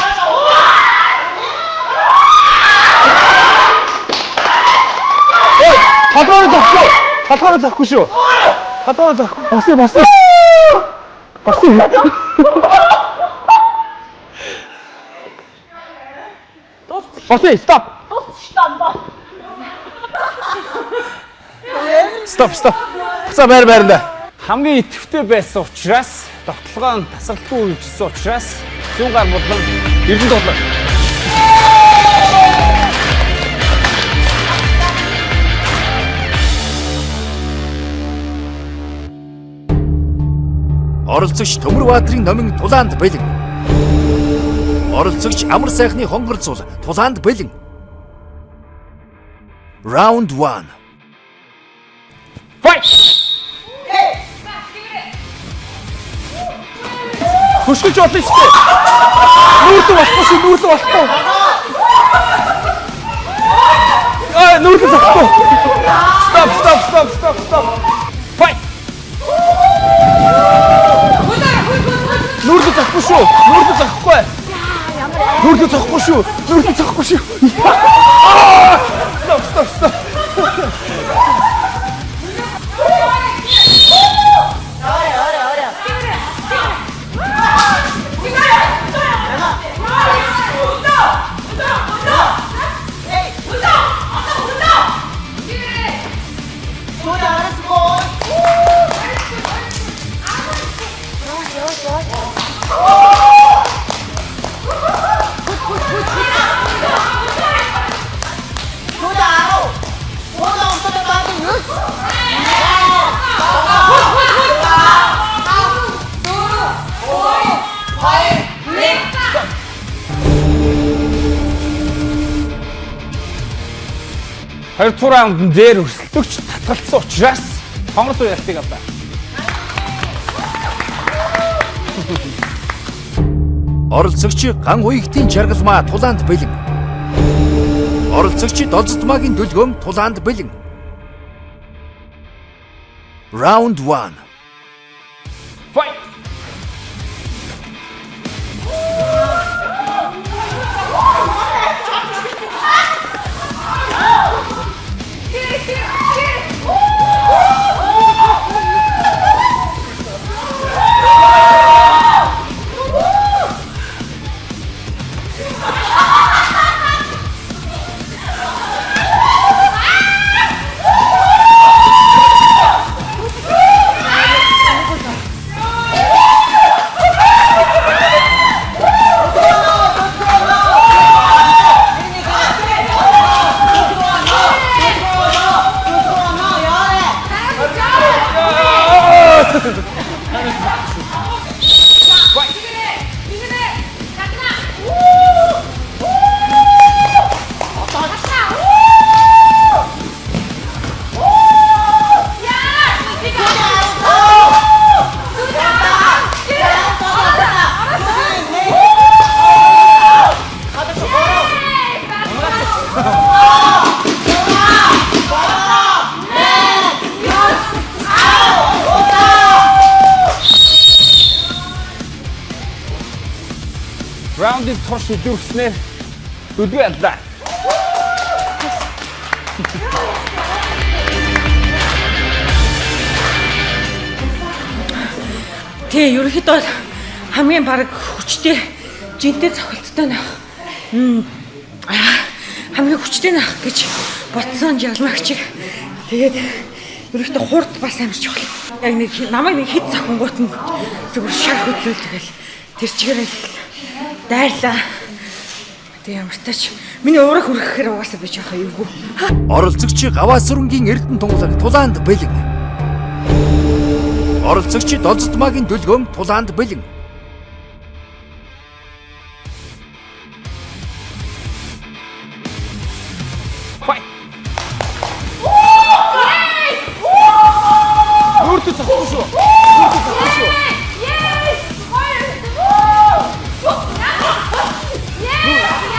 Ой, толгойр зогсоо. Толгойр зогсохгүй шүү. Толгойр зогсохгүй. Басна басна. Басна. Басна, stop. Stop, stop. За байр байранда. Хамгийн идэвхтэй байсан учраас довтолгоо нь тасралтгүй үргэлжилсэн учраас зүүн гар булан эрдэнэ тулан. Оролцогч Төмөр Баатрын номин тулаанд бэлэн. Оролцогч Амар сайхны хонгор цул тулаанд бэлэн. Round 1. Fight! Хөшгөж болно шүү дээ. Нүүрлэг болохгүй шүү, нүүрлэг болохгүй. Аа, нүүрлэг зогсохгүй. Stop, stop, stop, stop, stop. Fight! Нүүрлэг зогсохгүй шүү. Нүүрлэг зогсохгүй. Нүүрлэг зогсохгүй шүү. Нүүрлэг зогсохгүй шүү. Аа! Stop, stop, stop. Хоёр дахь раундн дээр өрсөлдөгч татгалцсан учраас хонгор суу ялтыг авлаа. Оролцогч Ган уягтын жаргалмаа тулаанд бэлэн. Оролцогч Долзодмаагийн дүлгөм тулаанд бэлэн. Round 1. Fight! Раундын турш илүүрснээр дүлгөө яллаа. Тий, ерөнхийдөө бол хамгийн баг хүчтэй жинтэй цохилттой нөх. Хамгийн хүчтэй нах гэж бодсон жалмагчиг. Тэгээд ерөөхдөө хурд бас амар чухал. Яг нэг намайг нэг хэд цохингуут нь зүгээр шар хөдлөөл тэгэл тэр чигээрэл дайрлаа. Тэг ямар тач миний уурыг хүрэхээр угаасаа би жоохон эвгүй. Оролцогч Гаваа сүрэнгийн Эрдэнэ тунгалаг тулаанд бэлэн. Оролцогч Долзодмаагийн дүлгөөн тулаанд бэлэн. Өөртөө цохгүй шүү. Өөртөө цохгүй шүү.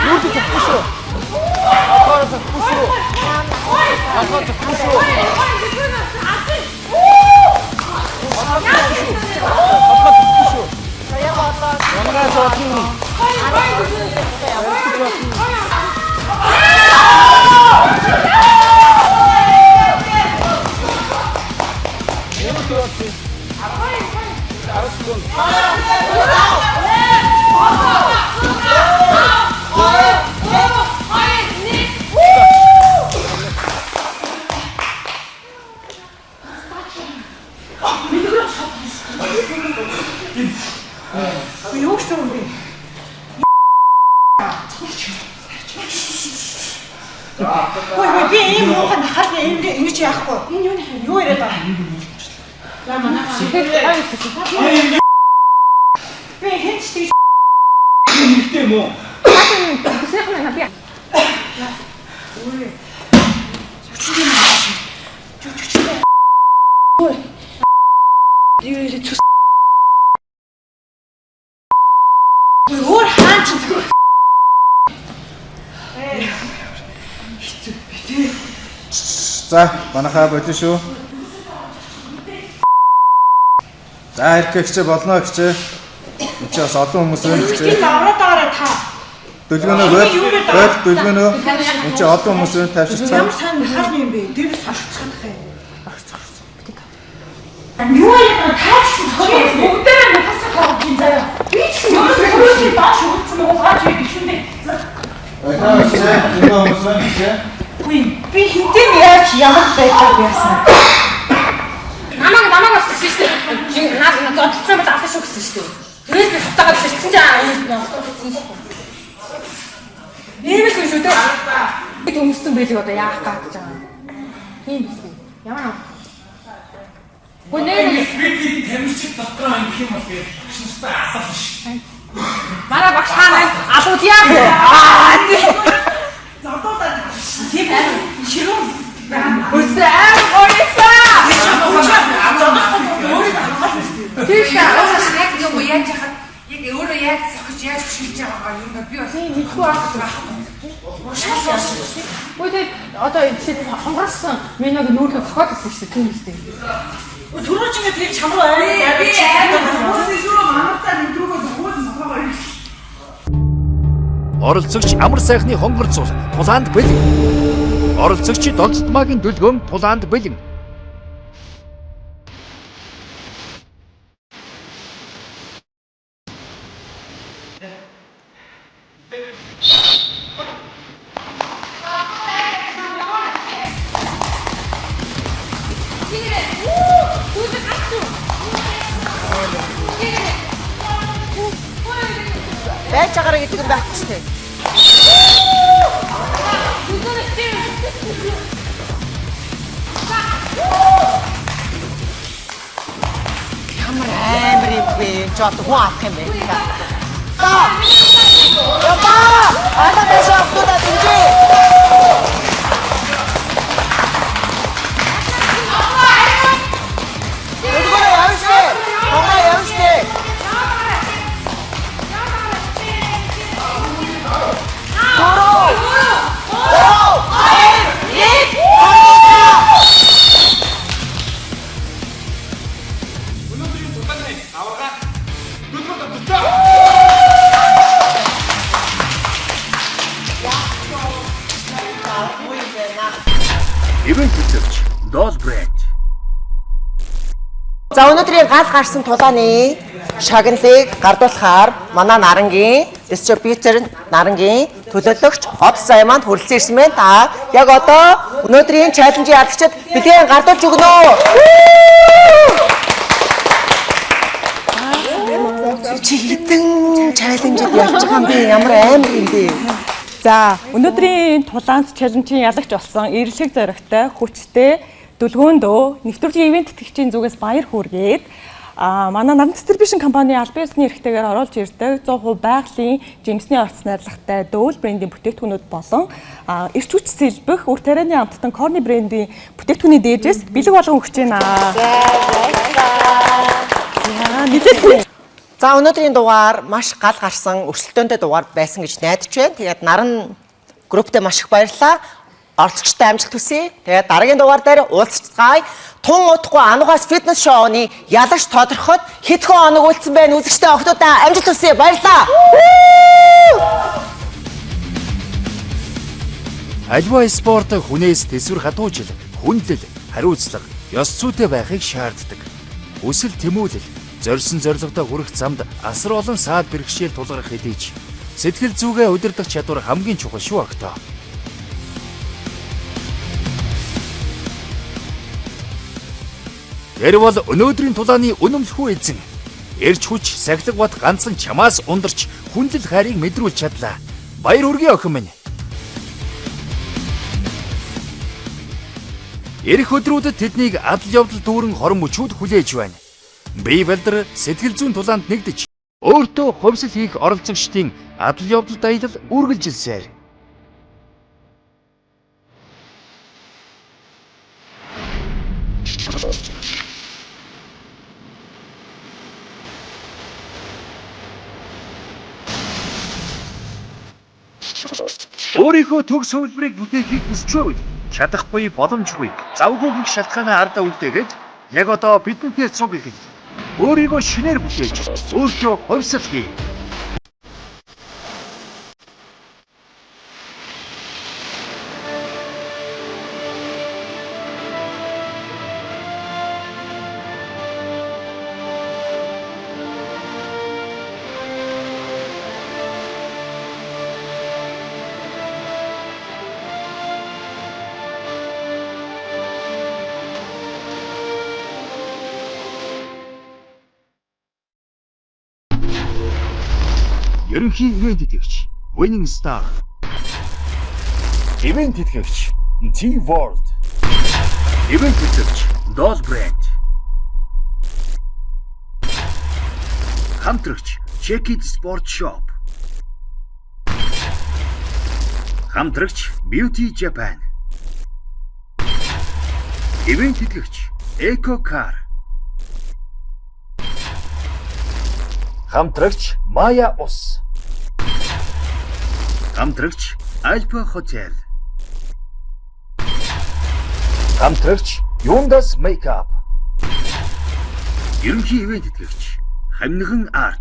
Өөртөө цохгүй шүү. Ахаар цохгүй шүү. Ахаар цохгүй шүү. Ахаар цохгүй шүү. Унгаас болно. Юу гэсэн юм бэ? Хөөе хөөе би ийм муухай нахаалны ийм ингэж яахгүй. Энэ юу юу яриад байгаа юм? За манай би хэн ч тэгж Хэрэгтэй юм уу? Тэсрэх нь би. Ой. Юу цус. Өөр хаан ч зөвхөн. Хэцүү би тий. За, манайхаа бодно шүү. За, хэрэг хичээ болно хичээ. Энд чи бас олон хүмүүс байна хичээ. Тийм авраад байгаарай та. Дүлгөөнөө бод, бод дүлгөөнөө. Энд чи олон хүмүүс байна тайвширцгаа. Ямар сайн нахаалны юм бэ? Дээрээс орцох юм. Юу юм таач бүгдээрээ нахасаа гаргаж ин заяа. Би ч гэсэн ерөөсөө доош өгсөн мөн хааж гişүндээ. Баярлалаа хичээ. Зөндөө хүмүүс байна хичээ. Үгүй би хинтээ яаж ямар байдлаар яасан. Намайг намайг бас гэсэн шүү дээ. Жин наад зодтолсон бол алах шүү гэсэн шүү дээ. Тэрээс би хутаагаа гэсэн чинь аа ийм л хүн шүү дээ. Бид өмссөн байлиг одоо яах гээд гэж байгаа юм. Тийм биш үү? Ямар юм. Гү нэр бид тамирчид дотор ингэх юм бол багш нартай алах ш. Манай багш хаана алууд яах вэ? Аа Зодуулаад тийм ширүүн Өсөө амар гоёсан. Өөрийгөө хамгаална шүү дээ. Тийм шүү. Яг юм яаж яхад яг өөрөө яаж зохиж яаж хөшилж байгаагаа юм би бол мэдгүй байхгүй. Үгүй тэгээд одоо жишээ нь хонгорсон миног нүүрлэг зохиол гэсэн шүү дээ. Тийм үү? Түрүү чи ингээд тэр чам руу амар Би амар хүмүүсийн шүрүү мамартаа нэвтрүүгөө хүмүүс мохоогоор Оролцогч Амар сайхны хонгор цул тулаанд бэлэн. Оролцогч Долзодмаагийн дүлгөөн тулаанд бэлэн. Байж байгаараа гэдэг юм байхгүй шүү дээ. Ямар амар юм бэ? Чи одоо хүн авах юм бэ? Та! Япа! Ана дэш автодаа дэмжээ. Дүлгөөнөө явна шүү дээ. Хонгороо явна шүү дээ. Дөрөв! Гурав! Хоёр! Нэг! Өнөөдрийн тулааны аварга дүлгөөн давталцаа. Ивент төлөвч Doll Brand. За өнөөдрийн гал гарсан тулааны Шагналыг гардуулахаар манай нарангийн дистрибьютор нарангийн төлөөлөгч Од зая маань хүрэлцэн ирсэн байна. Та яг одоо өнөөдрийн challenge ийн ялагчид бэлгийн гардуулж өгнө. Чи хэдэн challenge д ялж байгаа юм бэ? Ямар амар юм бэ? За, өнөөдрийн тулаанц challenge ийн ялагч болсон эрэлхэг зоригтой, хүчтэй дүлгөөндөө нэвтрүүлгийн ивээн тэтгэгчийн зүгээс баяр хүргээд манай Наран Distribution компани албан ёсны эрхтэйгээр оруулж ирдэг 100% байгалийн жимсний орц найрлагатай Дөөл брендийн бүтээгдэхүүнүүд болон эрч хүч сэлбэх үр тарианы амттан Корни брендийн бүтээгдэхүүний дээжээс бэлэг болгон өгч байна. За, нэлээд. За, өнөөдрийн дугаар маш гал гарсан өрсөлдөөнтэй дугаар байсан гэж найдаж байна. Тэгээд Наран групптэй маш их баярлалаа. Оролцогчтой амжилт хүсье. Тэгээд дараагийн дугаар дээр уулзцгаая. Тун удахгүй Анугаас фитнес шоуны ялагч тодорхойд хэдхэн хоног үлдсэн байна. Үзэгчтэй охтуудаа амжилт хүсье. Баярлалаа. Альва спорт хүнээс төсвөр хадуужил, хүндлэл, хариуцлага, ёс зүйтэй байхыг шаарддаг. Өсөл тэмүүлэл, зорьсон зорилгодоо хүрэх замд асар олон саад бэрхшээл тулгарх хэдий ч сэтгэл зүгээ удирдах чадвар хамгийн чухал шүү охидоо. Тэр бол өнөөдрийн тулааны үнэмлэхүй эзэн. Эрч хүч, сахилга бат ганцхан чамаас ундарч хүндлэл хайрыг мэдрүүлж чадлаа. Баяр хүргэе, охин минь. Ирэх өдрүүдэд тэднийг адал явдал дүүрэн хорон мөчүүд хүлээж байна. Бие балдар сэтгэл зүйн тулаанд нэгдэж өөртөө хувьсал хийх оролцогчдын адал явдалд аялал үргэлжилсээр. Өөрийнхөө төгс хувилбарыг бүтээхийг хүсч байвал чадахгүй, боломжгүй, завгүй гэх шалтгаанаа ардаа үлдээгээд яг одоо бидэнтэй цуг эхэл. Өөрийгөө шинээр бүтээж, өөртөө хувьсал хий. Ерөнхий ивээн тэтгэгч Winning Star. Ивээн тэтгэгч T World. Ивээн тэтгэгч Doll Brand. Хамтрагч Check It Sport Shop. Хамтрагч Beauty Japan. Ивээн тэтгэгч Eco Car. Хамтрагч Maya Ус. Хамтрагч Alpha Hotel. Хамтрагч Yundas Makeup. Ерөнхий ивээн тэтгэгч Хамниган Арт.